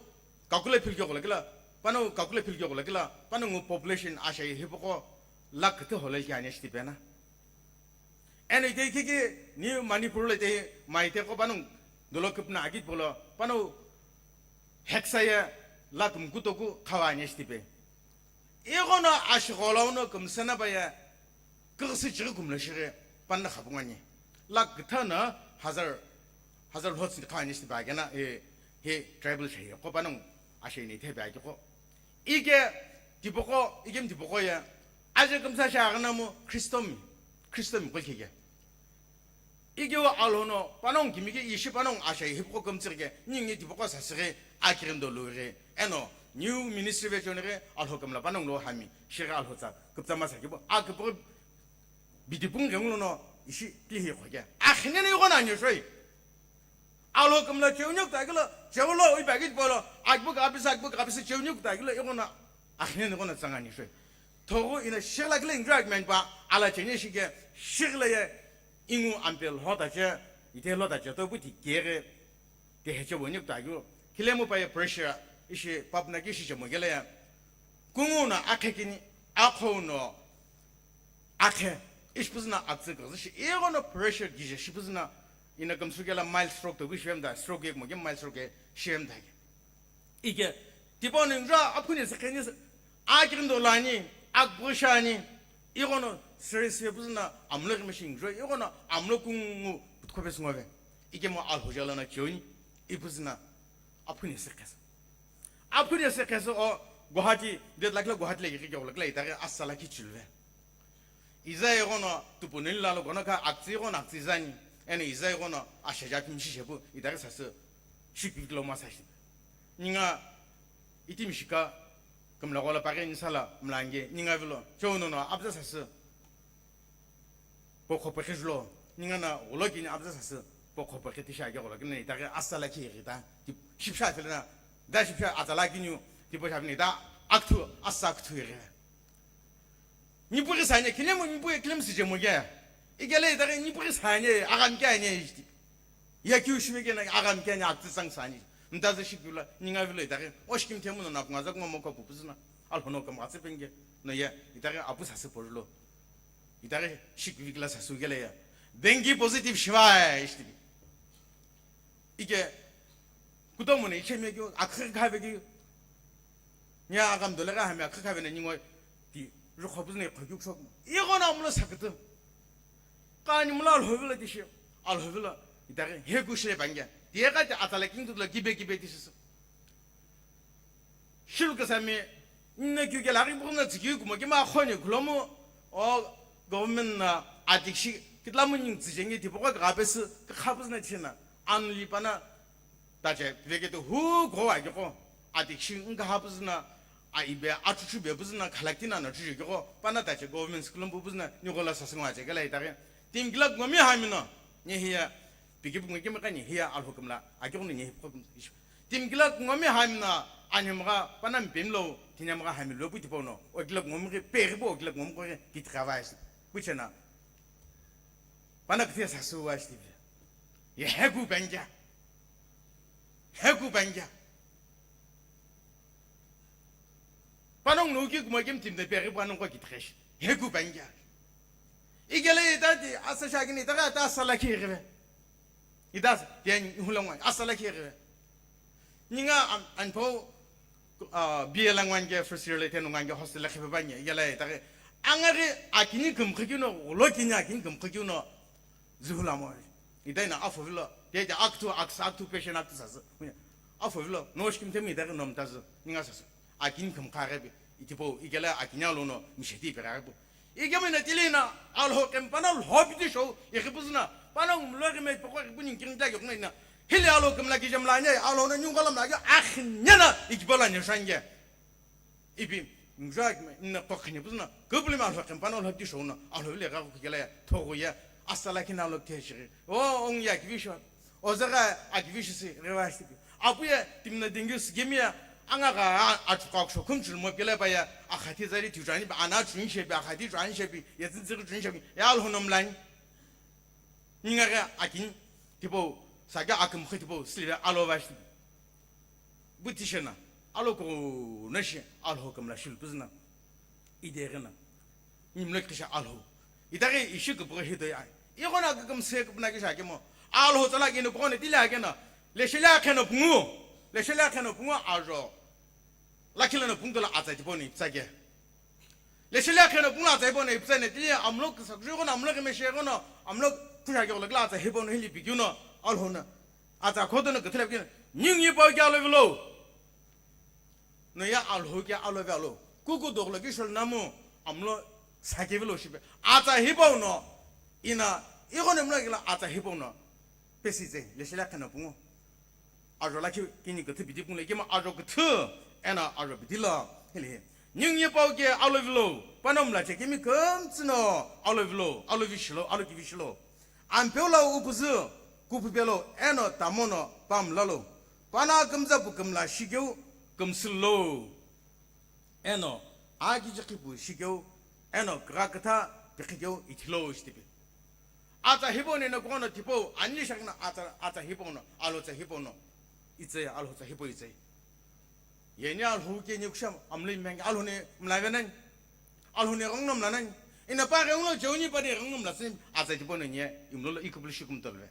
kakule philke gola kila. Pano kakule philke gola kila. Pano ngu population ashaye hipoko lakh te holel ki ane shti pena. Eno itei khiki ni Manipur lo itei maite qo panongu dolo kupna agit polo panongu heksa ye lakh mkutoku khawa anye shitipe. Ighono ashigholo uno kumsana pa ye kugsi chighi kumlo shighi panna khabungani. Lakh kthana hazar, hazar lhotsi khawa anye shitipe agena, e, he tribal shaye qo panongu ashe ni thepe agi qo. Ike tipoko, ikem tipoko ye aje kumsa shaghi namu Khristomi, Khristomi qo khege. Igeo Alhou no panongu kimi ke ishi panongu ashaye hipqo kumtsirke, ningi tipqo sasire, akirindo lure. Eno, new ministry vechonire, Alhou kumla panongu lo hami, shire Alhou tsa, kuptsa masa kibo, akipqo bidipung genglo no, ishi tihi khoke. Akhine ne yugo na nyeshoi. Alhou kumla cheunyo kuta kilo, cheulo, ui bagit polo, akbuk abisa, akbuk abisa cheunyo kuta kilo, yugo na, akhine ne yugo na tsanga nyeshoi. Thogu ina shirla kile enjoy men pa, ala chenye shike, shirla ye, ingu ampe lhota che, ite lhota che, to buti kere, te heche bo nyuk ta gyo. Kile mo pa ye pressure, ishi papna ki shi che mo gele ya. Kungu na akhe kini, akho no, akhe, ishi puzna akse ko, shi ego no pressure gije, shi puzna, ina kamsu gela mild stroke to gu shivem da, stroke ek mo ge mild stroke shivem da. Ike, tipau ningu aphuni se kheni se, akirindo lani, akbusha ani, ighono serious ye puzna, amlo rimishing jo, ighono amlo kungu, kutkopes ngove. Ike mo Alhou jala na chioni, ipuzna, aphuni se khesa. Aphuni se khesa o, Guwahati, det lakla Guwahati le giri gyola kla itare asala ki chilve. Iza ighono tupu nini lalo gono kha aktsi ighono aktsi zani. Eno iza ighono ashaja pimshi shepu itari sasu shikviklo masa shi. Ninga iti mishika kumla gola pare ni sala mlange ninga vilo. Chono no abza sasu. Pokho pekhe jlo. Ninga na golo kini abza sasu. Pokho pekhe tisha ge golo kini itari asala ki rita. Shipsha filna. Da shipsha atala kinyu. Tipo shapni da akthu asa akthu ire. Nipuri sanye, kilemu nipuri kilemu sije moge. Igele itare nipuri sanye, agam kanye ishti. Ya kiu shime kena agam kanye aktsi sang sanye. Mtaze shikula, ninga vilo itare. Oshkim temu no napunga zak ngomo ko pupuzna. Alhono kam atse penge. No ya, itare apu sase porlo. Itare shikvikla sasu gele ya. Dengue positive shiva ishti. Ike, kutomo ne ichemekyo, akhir khavekyo. Nya agam dole ka hami akhir khavene ningo ti rukho buzne khokyu sok. Ighono amlo sakto. Kani mula Alhou vilo tishi. Alhou vilo itare he kushile bangya. Tiye ka te atala king tutla kibe kibe tishi. Shilu kasami, nne kyu ke laghi bukhu na tsikyu kuma kima khoni khulomu, o government na atikshi, kitlamu ning tsijenge tipoko ka pesi, ka khapusi na china, anli pana, tache, piveke to hu go wa kiko, atikshi, nka hapusi na, a ibe, achuchu be pusi na, khalakti na, na chuchu kiko, pana tache, government school mbu pusi na, nyogo la sasingwa che, kala itake, tim kilak ngomi hamino, nyehiya, Pikipu ngi kimi kani hiya Alhou kumla, akighono nyehi phokum ishi. Tim kilak ngomi hamna, anyamga, pana mpimlo, tinyamga hami lo puti pono, o kilak ngomi ke, peri po, o kilak ngomi ko ke, kiti kavais. Puchena. Pana kiti sasu wa shtivi. Ye heku bangya. Heku bangya. Panongu no uki kumoi kemu timi no peghi panongu ko kithe shi. He ku pangya. Igele ita ti asa shagini ita ka ta asa lakhi ighive. Ita sa, tiani ihulangwa, asa lakhi ighive. Ninga an, anpo, ah, B A langwan ke first year le tenu ngan ke hostel le khipe banya, igele ita ke. Angari akini kumkhi kino, lo kini akini kumkhi kino. Zuhulamo. Ita ina afo vilo. Te te aktu, aks, aktu, patient aktu sasu. Afo vilo. No shkim temi ita ke nom tasu. Ninga sasu. Akini kumkha ghepe. Itipo, igele akini alo no, misheti pe ghepe. Igemina tilina, Alho kempana lho piti show, ikhipuzna. Pana umlo ke me poko ke bunin king ta yokna ina. Hili Alho kemla ki jamla nya, Alho na nyunga lamla ke, ah, nyana, ikibola nya shange. Ipi, mjak me, ina kokhine puzna. Kupli ma Alho kempana lho piti show na, Alho le ga ku kele ya, thogo ya, asala kina lo ke shiri. O, ong ya ki vision. Ozaga akivishi si rewa shitipi. Apuye timna dingi sigemiya anga ga a, achuka kusho kumchul mo kele pa ya akhati zari tiuchani pa ana chun shepi akhati chun shepi ya zinzi chun shepi ya Alho no mlani. Ninga ga akin tipo saga akum khe tipo slive Alho va shitipi. Butishena Alho ko na shi Alho kamla shul puzna. Idegena. Nimlo kisha Alho. Itaghi ishi kupughi hito ya. Ighono akükümsü kupuna kisha kemo. Alho tsala kino pughono tili akeno. Leshele akheno pungu. Leshele akheno pungu ajo. Lakhileno pungu tola atsa tiponi iptsake. Leshele akheno pungu atsa hiponi iptsane tili amlo kisa kujo ighono amlo kemeshe ighono amlo kusha keghono kila atsa hiponi hili pikiuno. Alho na. Atsa khoto no kuthila pikino. Ningi pau kya lo vilo. No ya Alho ke Alho ve alo. Kuku doglo ki shol namu amlo sake vilo shipe. Atsa hipau no ina ighono mlo kila atsa hipau no. Pesi tse, leshele akheno pungu. Ajo lakhi kini kuthu piti pungu le kima ajo kuthu ena ajo piti lo. Hili. Ningi pau ke Alho vilo. Pana mla che kimi kumtsino Alho vilo. Alho vishilo, Alho ki vishilo. Ampeu lo upuzü, kupupelo, eno tamono pamlalo. Pana kümza pu kümla shikeu, kümsülo. Eno, aki jikhi pu shikeu, eno, kra kata, pikhikeu, ithilo shitipi. Atsa hipau ne no kono tipo, ani shakna atsa, atsa hipau no, Alho tsa hipau no. Itse, Alho tsa hipau itse. Yeni Alho ke ni kusha, amlo imenge, Alho ne mla venani. Alho ne gongno mla nani. Ina pa gongno, joni pa ne gongno mla sini, atsa tipo ne nye, imlo lo ikupul shikum tolve.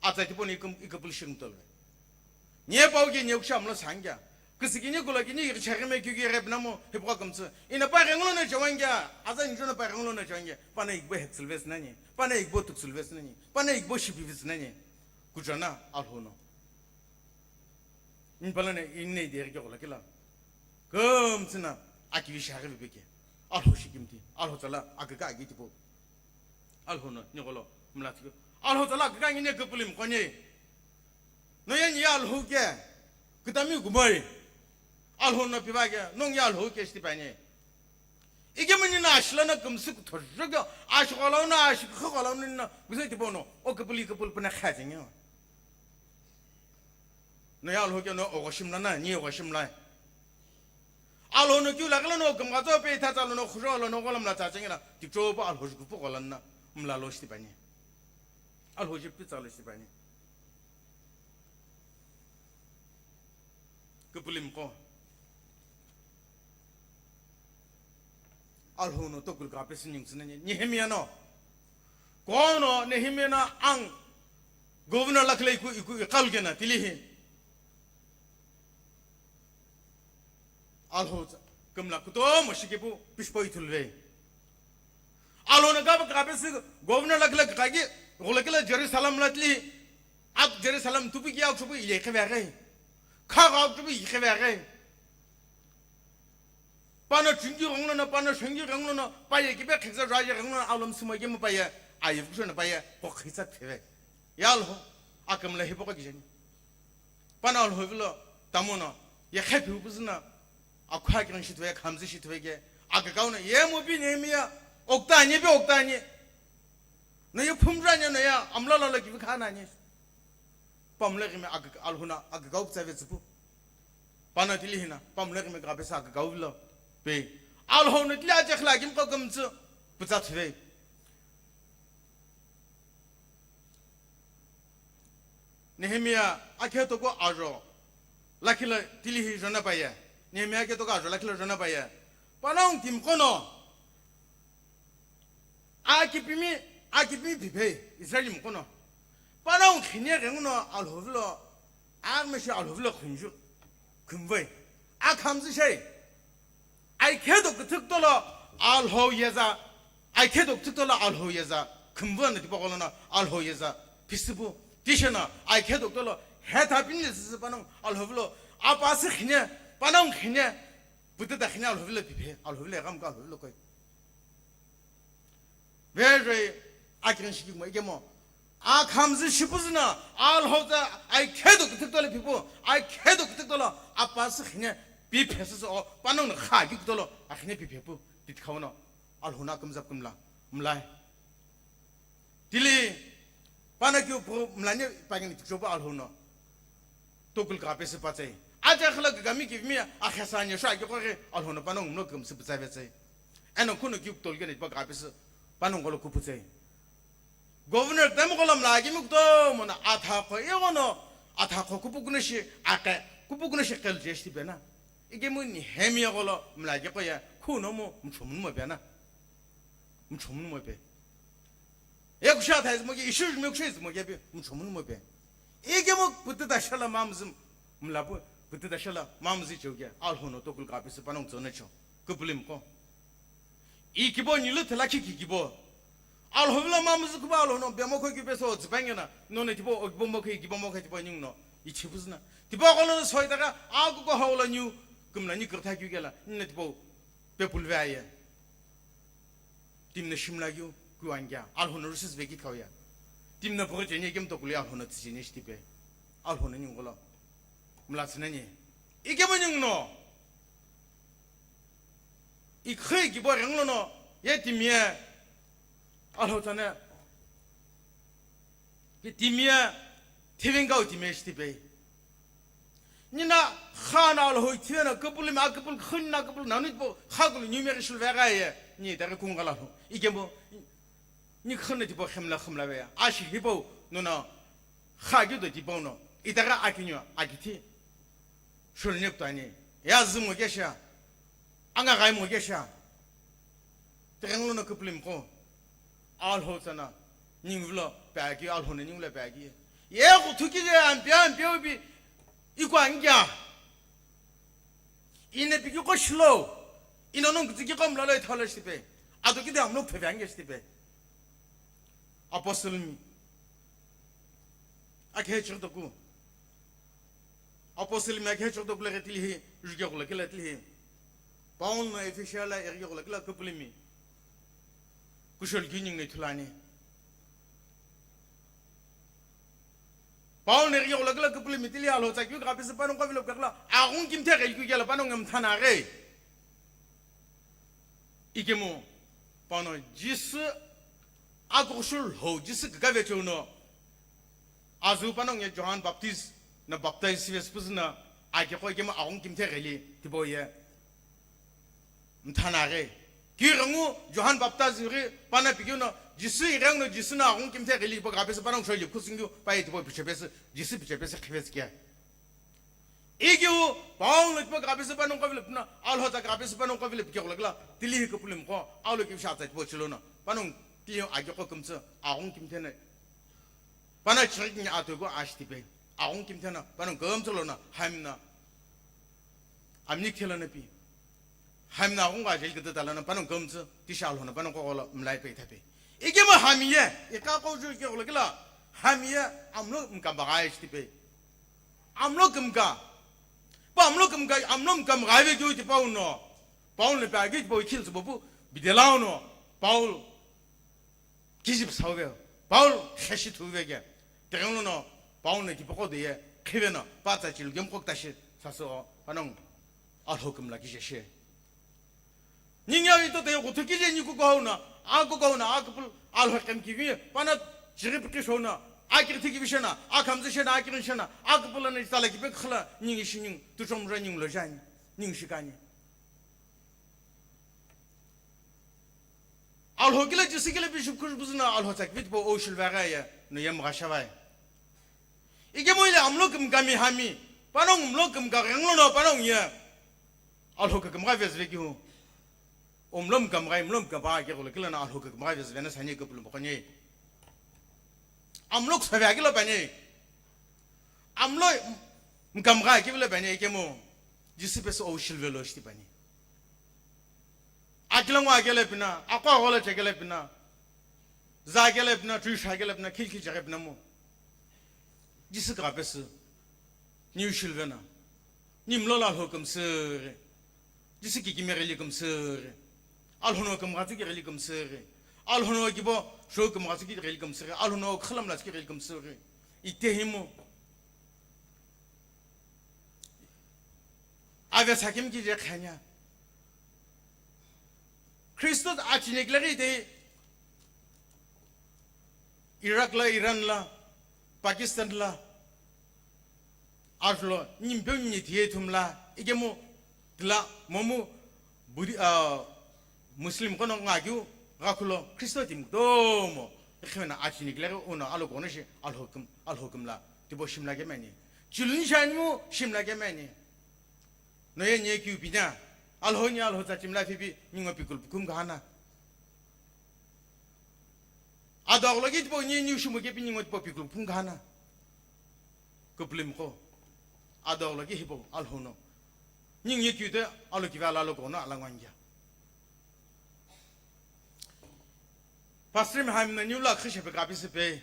Atsa tipo ne ikum, ikupul shikum tolve. Nye pau ke ni kusha amlo sangya. Kisi kini kula kini ikichari me kyuki rep namo, hipwa kumtsu. Ina pa gongno ne jawangya, atsa ni jona pa gongno ne jawangya. Pa ne ikbo heksilves nani. Pa ne ikbo tuksilves nani. Pa ne ikbo shipivis nani. Kujana, Alho no. Nipalane inne de ke gola kila. Kumtsina akivi shaghi bibike. Alho shikimti. Alho tsala akaka agi tipo. Alho no ni golo mlatiko. Alho tsala akaka ngine kupulim kone. No ye ni Alho ke. Kitami kumoi. Alho no piva ke. Nong ya Alho ke shitipane. Igemini na ashila na kumsu kuthojo ke. Ashigolo na ashikho golo na. Guse tipo no. O kupuli kupul puna khajinyo. No ya Alho ke no ogoshimla na, ni ogoshimla. Alho no kyu lagla no gumga to pe tha tsalo no khujo lo no golam la tsa chengena. Tikcho pa Alho juku po golan na. Mla lo shitipani. Alho ji pi tsalo shitipani. Kupulim ko. Alho no tokul ka pe sining sinani. Nehemia no. Kono Nehemia na ang governor lakhle iku, iku iqal kena tilihi. Alho tsa, kumla kutomo shikipu pishpo ithulve. Alho na gaba kabe si governor lakhle kagi, golakila Jerusalem latli, ak Jerusalem tupi ki ak chupu ile khevere. Kha ga chupu ile khevere. Pano chungi gonglo no, pano shongi gonglo no, paye kibe kheksa jaye gonglo no, alom simo gemu paye, ayi fukusho no paye, ko khitsa theve. Ya Alho, akamla hipo ko kijeni. Pana Alho vilo, tamono, ye khepi upuzuna, akha kiran shitwe, khamzi shitwe ke, akakauna, ye mo bi Nehemia, oktani bi oktani. No ye phumranya no ya, amlala la kivi khana ni. Pamlegime aga-, Alho na agagau putsa ve tsupu. Pana tilihina, pamlegime ga pesa agagau lo. Pe. Alho na tili aje khla gim ko gumtsu. Putsa tsuve. Nehemia akhe toko ajo. Lakhi la tilihi jona paye. Nehemiah ke toka ajo lakhi lo jona paye. Panongu timiqo no. Akipimi, akipimi phiphe, Israel miqo no. Panongu khine ghenguno Alhou vilo, agmeshe Alhou vilo khunju, khumvoi. Akhamzü shei. Aikhe do küthükütolo Alhou yeza, aikhe do küthükütolo Alhou yeza, khumvoi no tipaqo lono Alhou yeza, pisipu, tishena, aikhe do kütolo, he thapini le sisi panongu, Alhou vilo, apasi khine, panongu khine, pututa khine Alhou vilo piphe, Alhou vilo egham ka Alhou vilo koi. Vejoi akirin shikikmo ikemo. Akhamzü shipuzüna, Alhou tsa, aikhe do küthükütolo pipu, aikhe do küthükütolo, apasi khine, piphe sisi o, panongu no kha ki kütolo, akhine piphe pu, titkhauno, Alhou no akümzap kümla, mlai. Tili, pano keu phu mlani pagini tikchopu Alhou no. Tokul kapesi patsai. Aja khala kami kivimi akhesa anye sho aki kore Alhou no panongu mlo kümsü putsa vetsai. Eno kuno kiu tolgene pa kapesi panongu lo kuputsai. Governor temu kolam la kimi kuto mona atha ko igono atha ko kupukuno shi ake kupukuno shi kel jeshi bena. Ikemu Nehemiah kolo mla ki koya kuno mo mchomunu mo bena. Mchomunu mo be. Ekusha thaizümo ke, ishu jumi kusha izümo ke pi, mchomunu mo be. Ikemu pututa shala mamzü, mlapu, pututa shala mamzü cheu ke, Alhou no tokul kapesi panongu tsona cho, küpülümi ko. Ikibo nilu thela ki kikibo. Alhou vilo mamzü kuba Alhou no bemo ko kipe so, zipangena, none tipo, okibo mo ko, ikibo mo ko, tipo nyung no, ichipuzna. Tipo kolo no soitaka, aku ko haula nyu, kumla ni kürtha kyu kela, nne tipo, pepulve aye. Timna shimla keu kuangya, Alhou no rusis veki kauya. Timna phoge cheni kem tokuli Alhou no tsijeni shtipe. Alhou no nyungolo. Mla tsinani. Ikemo nyungno. Ikhe kibo renglo no. Ye timye. Alhou tsane. Ki timye, thiving kau timye shtipe. Nina khana Alhou ithivena kapulimi akapul khunna kapul nanu ipo khakulu nyumeri shulvega ye. Ni tare kungala lo. Ikemo, ni khunna tipo khemla khemla veya. Ashi hipo nuna khagi do tipo no. Itara akinyo akithi. Shulnyek tani. Ya zumo kesha. Anga gai mo kesha. Terenglo no kuplim ko. Alhou tsana. Ningvlo pagi, Alhou no ningvlo pagi. Ye ko thuki je ampia ampia ubi. Iko angya. Ine piki ko shlo. Ino nung kutiki ko mlalo ithalo shtipe. Ato kide amlo pheve angya shtipe. Apostle mi. Akhe chirtoku. Apostle mi akhe chirtoku le tili hi, juke kula kila tili hi. Paul no Efesia la erge kula kila kupulimi. Kushol kining ne thulani. Paul ne erge kula kila kupulimi tili Alhou tsa kyu kapisi panongu kavilo kakla. Agun kimthe gel kyu gela panongu mthana gei. Ikemu, pano Jisu akushul ho, Jisu kagave cheuno. Azu panongu ye Johan Baptist na baptize sives puzna, akeko ikemu agung kimthe geli, tipo ye. Mthana ge. Ki rangu Johan Baptist ri pana pikino, Jisu irangu Jisu na agung kimthe geli, ipo kapesi panongu sholi kusingyu, pa ye tipo pichepesi, Jisu pichepesi khivesi kia. Ikiu, Paul no tipo kapesi panongu kavilo pina, Alhou tsa kapesi panongu kavilo pike kula kila, tili hi kupulimi ko, Alhou ki sha tsa tipo chilo no, panongu tili agi ko kumtsu, agung kimthe ne. Pana chiriki ni atogo ashtipe, agung kimthe na, panongu kumtsu lo na, hamna. Amni kela na pi. Hamna agung ga jel kete tala na, panongu kumtsu, tisha Alhou na, panongu ko lo, mlai pe tape. Ikemu hamiye, ika ko ju ke kula kila, hamiye, amlo mkamba ga ashtipe. Amlo kümka. Pa amlo kümka, amlo mkam gaive kyo ti Paul no. Paul no pa git boy kills bobu bidelao no. Paul kijip sauve. Paul kheshi thuve ke. Tegenglo no. Paul no kipoko de ye. Khive no. Pa tsa chil gem kok tashi. Saso panong. Alhou kümla kije she. Ningi avi to te kutu kije ni kuko hauna, a kuko hauna, a kupul, Alhou kem kivi, pana chiri piki shona, a kirti kivi shena, a kamzi shena, a kirin shena, a kupul na tala kipe khla, ningi shining, tu chom ra ning lo jani, ning shikani. Alhou kila Jisu kila bishop kush buzna, Alhou tsak bit bo o shul vaga ya, no yam ga shavai. Ike mo ile amlo kümka mi hami, panong mlo kümka renglo no panong ye. Alhou kükümgha vezüve keu. Omlo mükümgha, imlo mükümgha keghulo kila no Alhou kükümgha vezüve na sani küpülümo qo ni. Amlo kusave akilo püani. Amlo mükümgha kivilo püani ikemu. Jisü pesü ou shiluvelo shiti püani. Akilangu akele pina, akwa agholo chekele pina. Za kele pina, tui sha kele pina, khilkhil chekele pina mo. Jisü kha pesü. Niu shiluvena. Nimlo la Alhou kümsüre. Jisü kikimeghi li kümsüre. Alhou no kümgha tsü kighi li kümsüre. Alhou no kibo shou kümgha tsü kighi li kümsüre. Alhou no khülamla tsü kighi li kümsüre. Ite himo. Ave sakim ki je khanya. Christos achinik laghi de Iraq la, Iran la, Pakistan la, ajulhou, nimpeu ni thiye thumla, ikemu tila, momu, Budi-, ah, Muslim kono ngakiu, gakhulo, Christo timi kutomo, ikhimena achinik laghi uno, alo kono shi, Alhou küm, Alhou kümla, tipo shimla kemeni. Chiluni shanimu, shimla kemeni. Noye nye kiu pinya, Alhou nye Alhou tsa chimla phipi, ningo pikul pukum kahana. Adogloki tipo nye niu shimu kepi ningo tipo pikul pukum kahana. Kuplim ko. Adogloki hipo Alhou no. Ning ye kiu te alo kiva la lo kono ala ngwangya. Pastor mi hamna niu la khushe pe kapisi pe.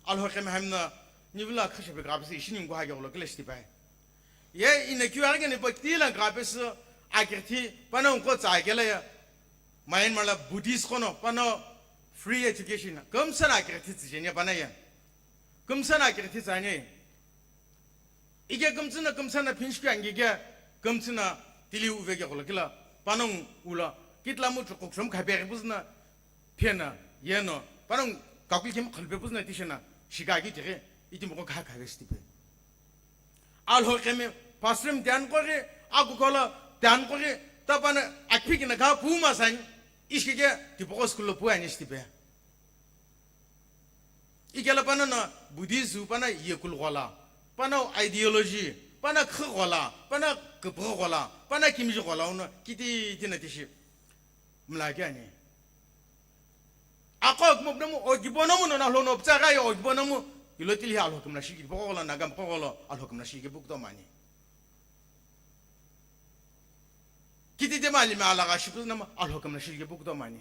Alhou kemi hamna niu la khushe pe kapisi ishi ningu ha yolo kile shiti pai. Ye ina kiu agene po tila kapisi akirti pana unko tsa kele ya. Myanmar la Buddhist kono pana free education. Kümsana akirti tsijenya pana ya. Kümsana akirti tsanye. Ike kümtsü na kümtsü na phinshikeu angi ke kümtsü na tili uve ke kula kila panongu ula kitla mu chukuk shom khape ke puzna phena yeno panongu kakul kim khalpe puzna tishena shika ki tighi iti moko kha kha vesti pe. Alhou kemi pastor mi tian kori aku kola tian kori tapana akphiki na kha puma san ishike tipoko school lo pu ani sti pe. Ikela pana na Buddhism pana yekul ghola, pana ideology, pana khe ghola, pana kephe ghola, pana kimji ghola uno kiti tina tishi. Mla kya ni. Ako kmo namu ogibo namu no na lo no ptsa ga yo ogibo namu ilo tili Alhou kemla shi ki poko ghola na gam poko ghola Alhou kemla shi ki buk to mani. Kiti de mali ma ala ga shi pus nama Alhou kemla shi ki buk to mani.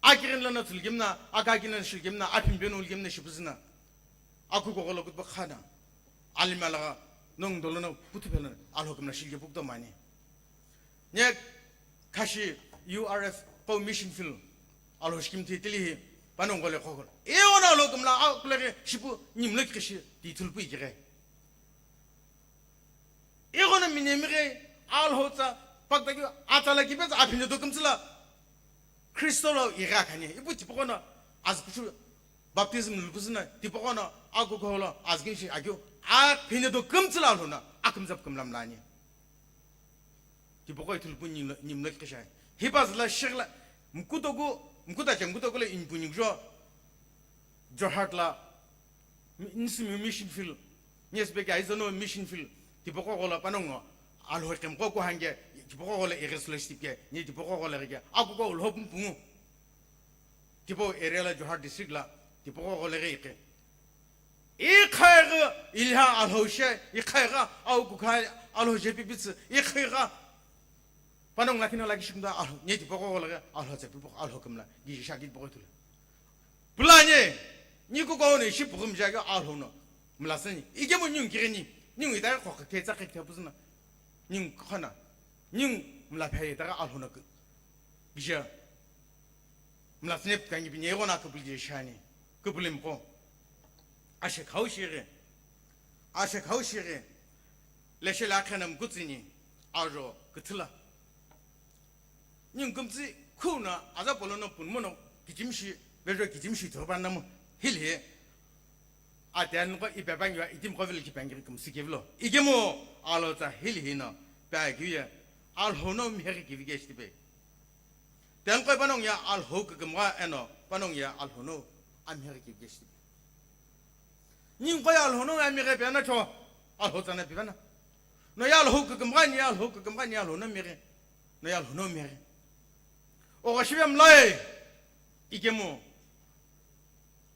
Akirin lana tsulgimna, akakin lana shilgimna, aphimbenu ulgimna shibuzna. Aku kokolo kutba khana. Alima laga nong dolona putu phelana Alhou kemla shilge pukto mani. Nya khashi U R F ko mission field Alhou shikim ti tilihi panong gole khokol. Eona Alhou kemla akulege shipu nimle kishi ti thulpu ikire. Ighono minemighe Alhou tsa pakta ki atsala ki betsa aphine do kümtsüla Kristo lo igha khani. Ipu tipokhono azkushu baptism lukuzuna tipokhono agukholo azgin shi agyu aphine do kümtsüla Alhou na akümtsap kümlamlani. Tipokho ithulpu nimlo nimlo kishai. Hipazla shigla mkutoku mkuta che mkutoku le inpu nigjo Jorhat la Nisimi mission field, Nyesbeki Aizono mission field, tipoko gola panongo, Alhou kemko ko hange, tipoko gola iris lo stipke, ni tipoko gola rike, akuko ulhop mpungu. Tipo area la Jorhat district la, tipoko gola rike. Ikhaga ilha Alhou she, ikhaga au kukha Alhou she pipits, ikhaga Panongu lakhi no lakhi shikimda Alhou, nye tipoko gola Alhou tsa pipoko Alhou kemla, gi shaki tipoko tula. Pulanye, ni kuko ne shi pukum jaga Alhou no. Mlasani, ike mo nyung kirini, nyung ita ko ke tsa ke tsa puzna. Nyung khana, nyung mla phe ita Alhou no. Gija. Mlasani kangi binye gona kupul je shani. Kupulim ko. Ashe khau shire. Ashe khau shire. Leshe la khana mkutsini. Ajo kutula. Nyungkümtsi khuna aza polono punmono kijimshi, vejo kijimshi thurban namu hilhi. Ate anko ipepangiwa itim kovil kipangiri kumsi kivilo. Igemo Alhou tsa hilhi no pa kiye Alhou no miheri kivi ke shtipe. Tenko panong ya Alhou kikimwa eno panong ya Alhou no amiheri kivi ke shtipe. Nyingko ya Alhou no amiheri pe na cho Alhou tsa na pivana. No ye Alhou kükümghani, ye Alhou kükümghani, ye Alhou no meghi. No ye Alhou no meghi. Oghoshive mlai. Ikemu.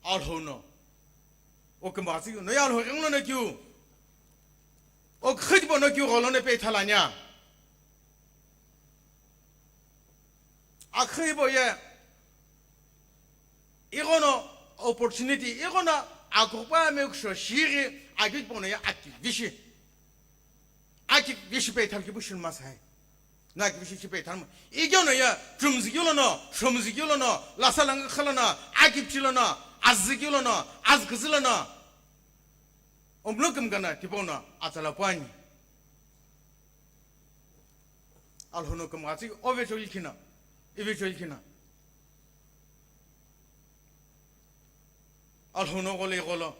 Alhou no. Okümgha tsü keu. No ye Alhou ghengulo no keu. Okükhü tipau no keu gholo no pe ithalania. Akükhü hipau ye. Ighono opportunity, ighono akupa mekusho shighi, akeu tipau no ye akivishi. Akivishi pe ithal kipu shilmasai. No akivishi shi pe ithal ma. Ighono ye, chumziki lono, shomziki lono, lasa langakha lono, akivishi lono, aziki lono, azküzü lono. Omlo kümgana tipau no atsala puani. Alhou no kümgha tsü, ove choli khina, ive choli khina. Alhou no gholo igholo.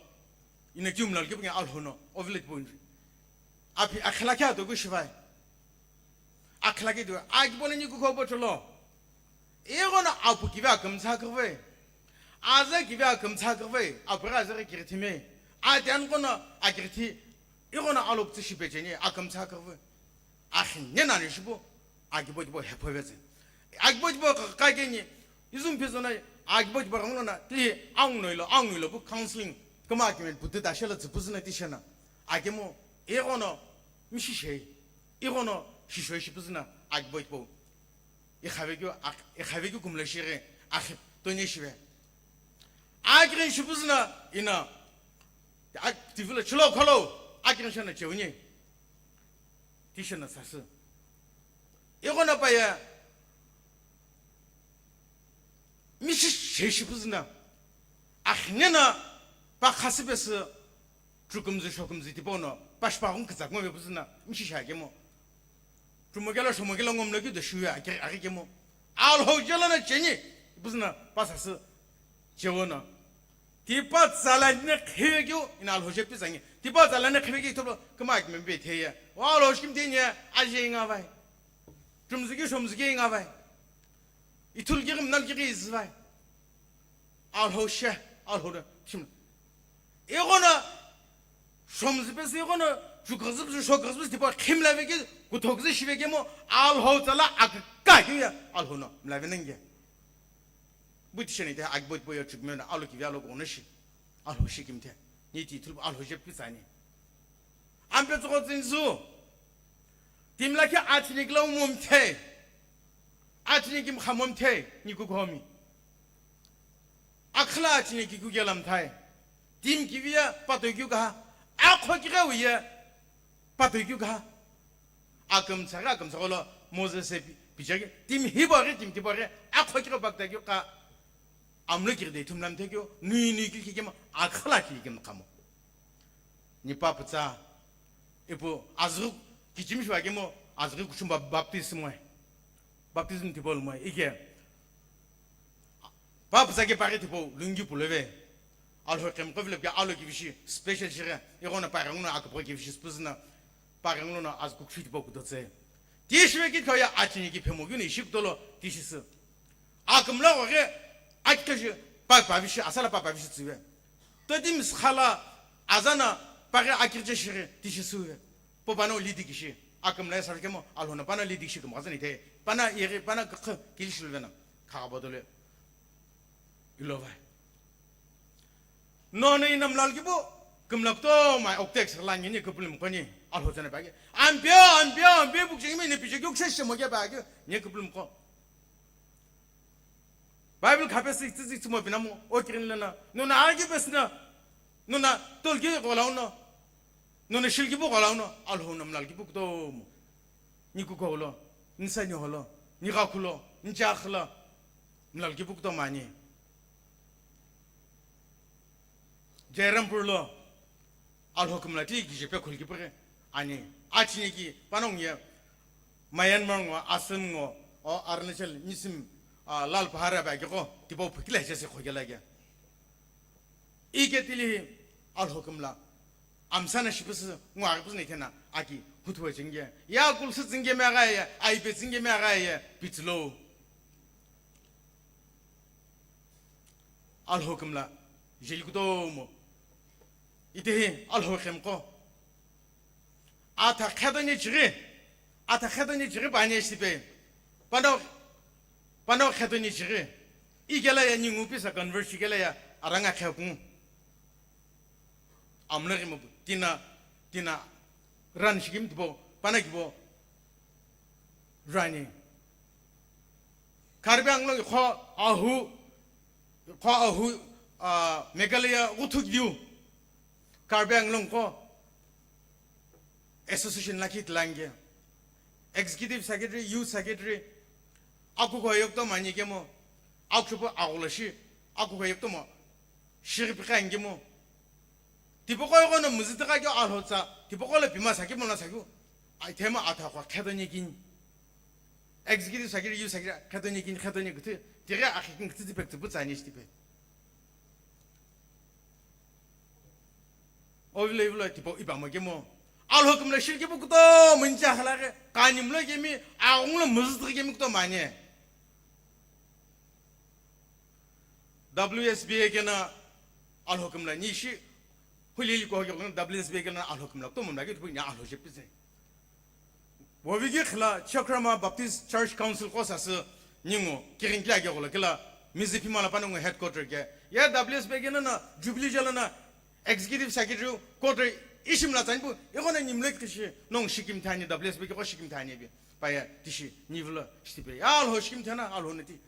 Ina kiu mlal kipu nge Alhou no, ovile kipu inri. Api akhila kya to ku shivai. Akhila ke do, aki bole ni ku ko bo cholo. Ighono apu kive akümtsa kürvei. Aza kive akümtsa kürvei. Apu gha aza ghi kirithime. Ati an kono akirithi. Ighono alok tsü shipecheni akümtsa kürvei. Akhinye nani shipu. Akibo kibo hephovetse. Akibo kibo kakeni. Izum pizona akibo kibo ronglo na. Ti angno ilo, angno ilo bu counseling. Kuma akimen putu da shela tsupuzuna ti shena. Akemo. Ighono. Mishishei. Ighono. Shishoi shipuzuna. Akibo kibo. Ikhavekeu ak-, ikhavekeu kumlo shighi, akhi, tonye shive. Akirin shipuzuna, ina, ak-, T V lo chilo kholo, akirin shana cheunye. Tishana sasü. Ighono paye, mishi she shipuzuna. Akhinena, pa khasipesü, Chukumzü, shokumzü tipau no, pashpa ghun kütsak ngo vepuzüna, mshisha kemo. Chumokelo, shomokelo ngomlo keu do shuya, ake, ake kemo. Alhou jelo na cheni, ipuzüna, pasasü, chewo no. Tipa tsala ne khive keu, ina Alhou je pizangi. Tipa tsala ne khive keu, toplo, kema akimembe theye. Wa Alhou shkim tenye, aje inga vai. Chumzü keu, shomzü keu inga vai. Ithul keu, mnal keu izvai. Alhou she, Alhou de, shim. Ighono, shomzü pesü ighono, chukhuzü pesü, shokhuzü pesü, tipa khimla veke, kuthokuzü shivekemo, Alhou tsala akaka keu ya, Alhou no, mla venenge. Buti sheni te, akibot boyo chukmena, alo kivi alo gono shi. Alhou shi kimte. Ni ti thulbu Alhou je pitsani. Ampe tsoko tsinzu. Timla ke atini kila umomte. Atini kim khamomte, ni ku khomi. Akhla atini ki ku gelam thai. Tim kiviya pato kyu ka. Akho ki ga uye. Pato kyu ka. Akam tsara, akam tsara lo Moses e pi-, pichagi. Tim hibo re, tim tibo re. Akho ki ga bakta kyu ka. Amlo ki de thum lam te kyu. Nui nui kyu ki kema. Akhla ki kim khamo. Ni paputsa, ipu azüghi kichimi shiwakemo, azüghi kuchumba baptism ngoi. Baptism tipau lo moi, ike. Paputsa ke pare tipau, lungi pulove. Alhou kemko vile ke alo kivishi, special shire, ighono pare nguno akapho kivishi spuzna, pare nguno azüghi kuchutipau kudotse. Tishive kithoya achini ki phemo kyu ni shikutolo, tishisü. Akümla ghoke, akikheshi, pa, pavishi, asala pa, pavishi tsive. Todim skhala, azana, paghe akirje shiri, tishi suve. Po pano lidi kishi, akümla sarkemo, Alhou no pano lidi kishi kümgha zani te. Pana yeri, pana kakha, kilishi luvena. Kha bodole. Ilovai. No, no, ina mlal kipu, kümla kuto mai oktek sala ni, ni kupulum koni, Alhou zana pagi. Ampio, ampio, ampio, bukchimi ni piche kyu kshe shemo ke pagi, ni kupulum ko. Bible khapesü tsitsi tsimo pinamo, o kirin lena, nuna argue pesna, nuna tolki golauno, nuna shilki bu golauno, Alhou no mlal kipu kutomo. Ni kukolo, ni sani holo, ni gakhulo, ni chakhlo, mlal kipu kutomo ani. Jairampur lo, Alhou kümla ti kije pe khulki pure ani. Achini ki panong ye Myanmar ngo, Assam ngo, o Arunachal, Nisim, a, Lal Pahar ba ki ko, tipo phikila je se khogela ge. Ike tili Alhou kümla amsana shipisi ngo arpisi ne kena aki hutwe chinge. Ya kulsi chinge me ga ye, aipe chinge me ga ye, pitslo. Alhou kümla jeli kutomo. Itehi Alhou khemko. Atha khetoni chighi, atha khetoni chighi panishi tipe. Pano, pano khetoni chighi. Ikela ya ningu pisa convert shikela ya aranga khekungu. Amlaghi mo tina, tina run shikimi tipo, pana kibo rani. Karbi Anglong kho ahu, kho ahu, ah, Meghalaya uthu kiu. Karbi Anglong ko association lakhi tlange. Executive secretary, youth secretary, aku ko yokto mani kemo, aku po agulashi, aku ko yokto mo, shiripi kangemo. Tipoko yoko no muzitaka kyo alhotsa, tipoko le pima saki mona saku, ai tema atha kwa khetoni kini. Executive secretary, youth secretary, khetoni kini, khetoni kuti, tire akhikin kuti tipek tipu tsani tipe. Ovilo ivilo tipo ipa mo kemo. Alhokimla shirki bu kuto muncha halake. Kanimlo kemi, aunglo muzutri kemi kuto mane. W S B A kena alhokimla nishi. Hulili ko hoki W S B A kena alhokimla kuto mumla ki tupu nya alhoje pise. Wovigi khila Chakrama Baptist Church Council ko sasü ningu kirin kila ke gola kila mizi pima la panungu headquarter ke. Ya W S B ke na na Jubilee jala na executive secretary quarter ishim la tsanpu, iko na nimle kishi nong shikim thani W S B ke ko shikim thani bi. Pa ya tishi nivla shtipe. Ya alho shikim thana alho nati.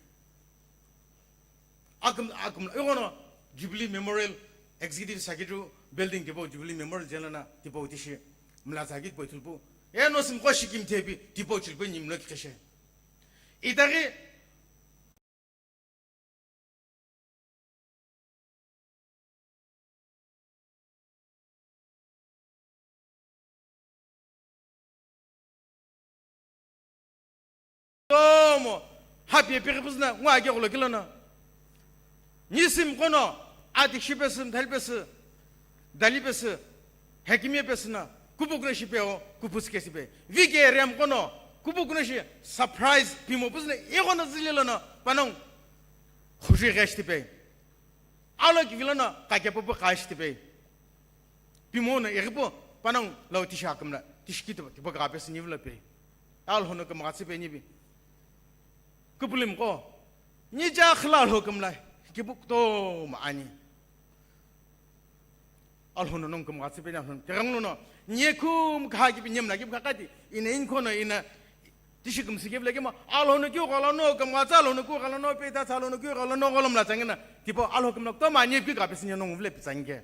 Akum, akum, igono Jubilee Memorial Executive Secretary Building tipo Jubilee Memorial jelana tipo tishi mla tsagi tipo thulpu. Eno simko shikim thepi tipo chilpe nimlo kikeshe. Itagi Tomo, hapi epi kipusna, ngwa ake kulo kilono. Nisim kono, ati shipesi, mthali pesi, dali pesi, hekimi pesi na, kupukuna shipeo, kupus kesipe. Vike rem kono, kupukuna shi, surprise, pimo pusna, ikono zililono, panong, khushi geshtipe. Alo kivilono, kakepopo kashtipe. Pimono, egipo, panang, lau tishi akamla, tishi kito, tipo kapesi nivla pe. Alhono kamagatsi pe nibi. Kupulim ko, ni ja khla alho kamla, kipu kuto ma ani. Alhono nong kamagatsi pe ni alhono. Kerang no, ni kum kha kipi nyem la kipi kakati, ina inkono, ina, tishi kumsi kivla kima, alhono kiu kala no, kamagatsi alhono kiu kala no, pe ta alhono kiu kala no, kolom la tsangina, tipo alho kamla kuto ma ani pi kapesi ni nong vle pi tsangke.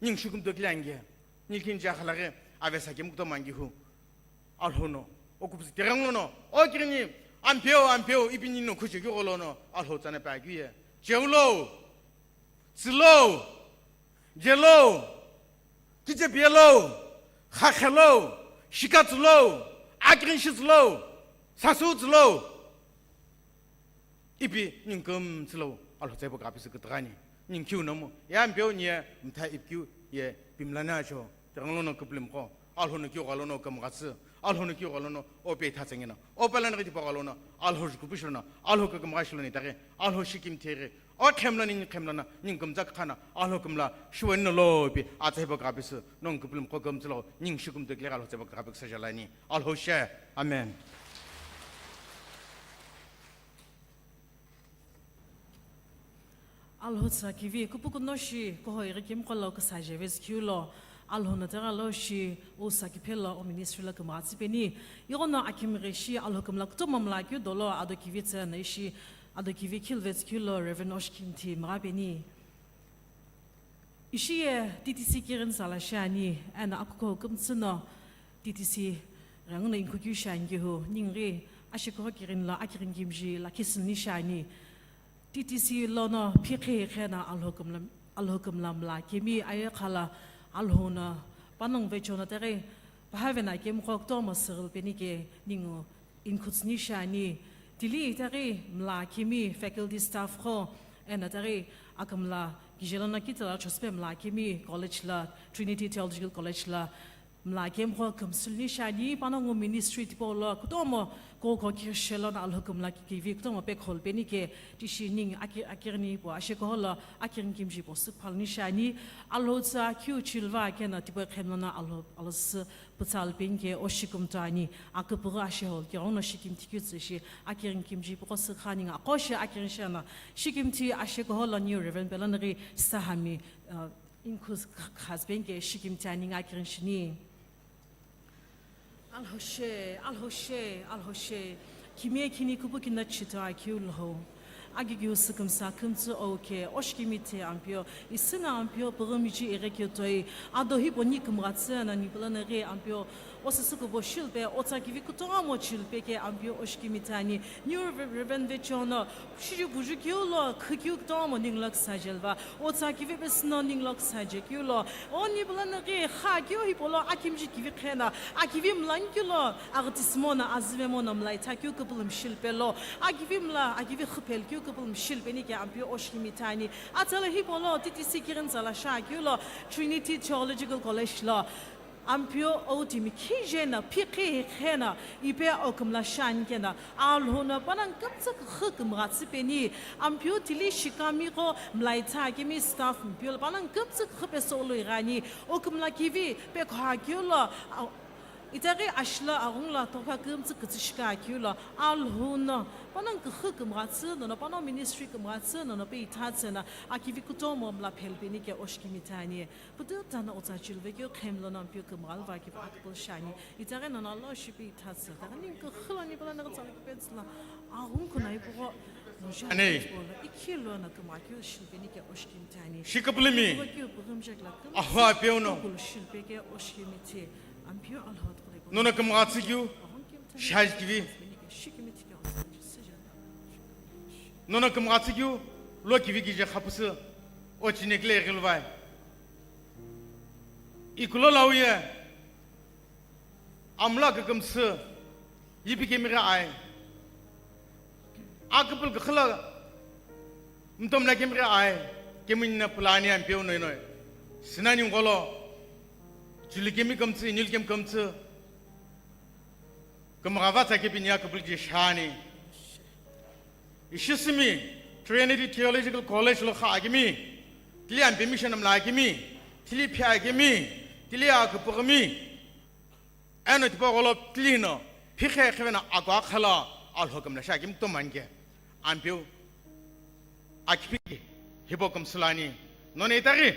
Ning shukum to kile ange. Nilkin ja khalaghe, avesa kim kuto mangi hu. Alhono, o kupsi terang lono, o kirini, ampeo, ampeo, ipini no khuche kyo lono, alho tsana pa kyo ye. Cheulo, tsilo, jelo, kiche pielo, khakhelo, shikatsulo, akirin shitsulo, sasutsulo. Ipi ningkum tsilo alho tsaibo kapisi kutagani. Ningkiu nomu, ya mpeo nie mtha ipkiu ye pimlana cho. Terang lono kuplim ko. Alho no kiu galono kamgatsi. Alho no kiu galono ope thatsengena. Opalana kiti pagalono. Alho jukupishona. Alho kakamgashiloni tare. Alho shikim tere. O khemlani ni khemlana. Ningkum zak khana. Alho kumla. Shuwen no lo ipi. Atsaibo kapisi. Nong kuplim ko kamtsilo. Ning shikum tekle alho tsaibo kapik sajalani. Alho she. Amen. Alhotsa kivi kupukuno shi kuhoi ghi kemqo lo kusaje vezkiu lo, Alhono tera lo shi usa kiphelo o ministry lo kümgha tsüpeni. Ighono akimghe shi Alho kümla kutomo mla keu dolo ado kivi tsü na ishi ado kivi khilvetsü keu lo Reverend Oshkinthi mgha peni. Ishi ye T T C kirin sala shiani, eno akuko kümtsü no T T C ghenguno inkhukeu shiani kehu, ningri ashikogho kirin lo akirin kimji lakhi sünni shiani. T T C lono phikhi khena Alho kümla, Alho kümla mla kemi aye khala Alho no panongu vecho no tere pahavena kemqo kutomo sürü peni ke ningu inkhutsüni shiani. Tili itaghi mla kemi faculty staff qo, eno itaghi akümla kijelono kitila chospe mla kemi college la, Trinity Theological College la, Mla kemgho kümsüluni shiani, panongu ministry tipau lo kutomo koko kirishe lono Alhou kümla kivi kutomo pekholu peni ke tishi ningu aki-, akirini pu ashe koholo akirini kimji pu sükphaluni shiani, Alhou tsa kiu chilva kena tipau khemlono Alhou, Alhou sü pütsalu peni ke oshi kümtani, aküpüghü ashe hol ke ono shikimthi kiu tsü shi akirini kimji pu ko sükha ningu akoshi akirini shiana, shikimthi ashe koholo New Reverend Pelonaghi Sahami, uh, Inkhus khazben ke shikimthi ani nga kirin shini. Alhou she, Alhou she, Alhou she. Kimie kini kupu kina chita kiu lho. Agi kiu sükümsa kümtsü oke, oshkimi te ampio, isina ampio, pürümiji ere kiu toi. Ado hipo ni kümghatsü na ni pulana re ampio, osüsü kubo shilpe, otsa kivi kutomo chilpe ke ampio oshkimi tani. New Rev-, Reverend Vechono, Shiju buju kiu lo, khü kiu kutomo ningu lo küsaje lva, otsa kivi pesüno ningu lo küsaje kiu lo, o ni pulana ghi kha kiu hipolo akimji kivi khena, akivi mlani kiu lo, aghütisimo no azüvemo no mlaitha kiu küpülümshil pelo, akivi mla, akivi khüphel kiu küpülümshil peni ke ampio oshkimi tani. Atsala hipolo T T C kirin tsala sha kiu lo, Trinity Theological College lo. Ampio otimi khije na, phikhi khena, ipe okümla shan kena, Alhou no panang kümtsü khü kümghatsü peni, ampio tili shikami ko mlaitha kimi staff mpio panang kümtsü khü pesolo irani, okümla kivi pekha kiu lo, a-, itaghi ashla aghungla tokha kümtsü kütsü shika kiu lo, Alhou no panang khü kümghatsü, nono panang ministry kümghatsü, nono pe ithatsü na, akivi kutomo mla phel peni ke oshkimi tani. Pütü tana otsa chilve keu khemlo no ampio kümghalva kiva aküpü shani. Itaghi nono lo shipi ithatsa. Taghi ningu khülo ni pala naghi tsala kipe tsüla. Aghungu kuna ipugo. Ani. Ikhi lo na kümgha keu shilpe ni ke oshkimi tani. Shikapulimi. Ipugo keu püghümjek la küm. Ahua peuno. Kulu shilpe ke oshkimi ti. Ampio Alhou tpuri. Nono kümghatsü keu. Aghungu keu tani. Shaj kivi. Shikimi ti ke oshkimi ti. Nono kümghatsü keu. Lo kivi kije khapusü. Ochinekle ghilvai. Ikulo lauye, amla kükümsü, ipi kemi ghi ai. Aküpül kükhüla, mtomla kemi ghi ai, kemi nina pulani ampeu noi noi. Sinani ngolo, chili kemi kümtsü, inil kemi kümtsü. Kümgha vatsa kepi nia küpülüji shani. Ishisimi Trinity Theological College lo kha akimi, tili ampe mission mla akimi, tili phi akimi, tili aküpüghümi. Eno tipau gholo tili no, phikhe khevena akwa khala Alhou kümla sha akimi tomanke. Ampeu. Akipi, hipau kümsülani, nono itaghi,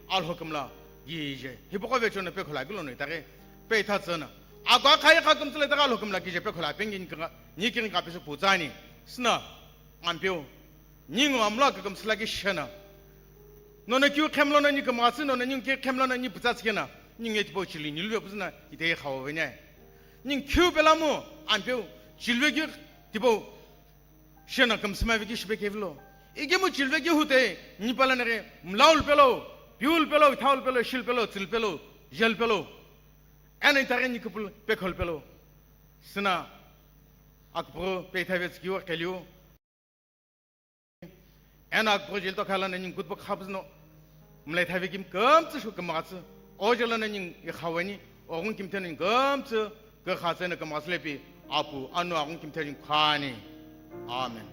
Alhou kümla, kije, hipau ko vechono pekhola keu lono itaghi, pe ithatsü na. Akwa khaye kha kümsüla itaghi Alhou kümla kije pekhola, pengi ni kinga, ni kinga pesü putsani, sina, ampeu, ningu amla kükümsüla kishena. Nono keu khemlono ni kümghatsü, nono ningu keu khemlono ni pütsatsikena, ningu ye tipau chili, nilve püzüna, itaghi khawo venya. Ningu keu pelamu, ampeu, chilve keu tipau, Shena kümsüma veki shipe kevilo. Ikemu chilve kehutei, nipala nere, mlaul pelo, piul pelo, ithaul pelo, shil pelo, tsil pelo, jel pelo. Ena itaghi nikupul pekhol pelo. Sina, akupuru peithavetsu kiu, keliu. Ena akupuru jel tokhala na ning kutbuk khabzno. Mlai thavi kim kümtsü shu kümghatsü. Ojela na ning ikhaweni, ogun kim tena ning kümtsü, kükhatsü na kümghatsü lepi, apu, anu agun kim tena ning khani. Amen.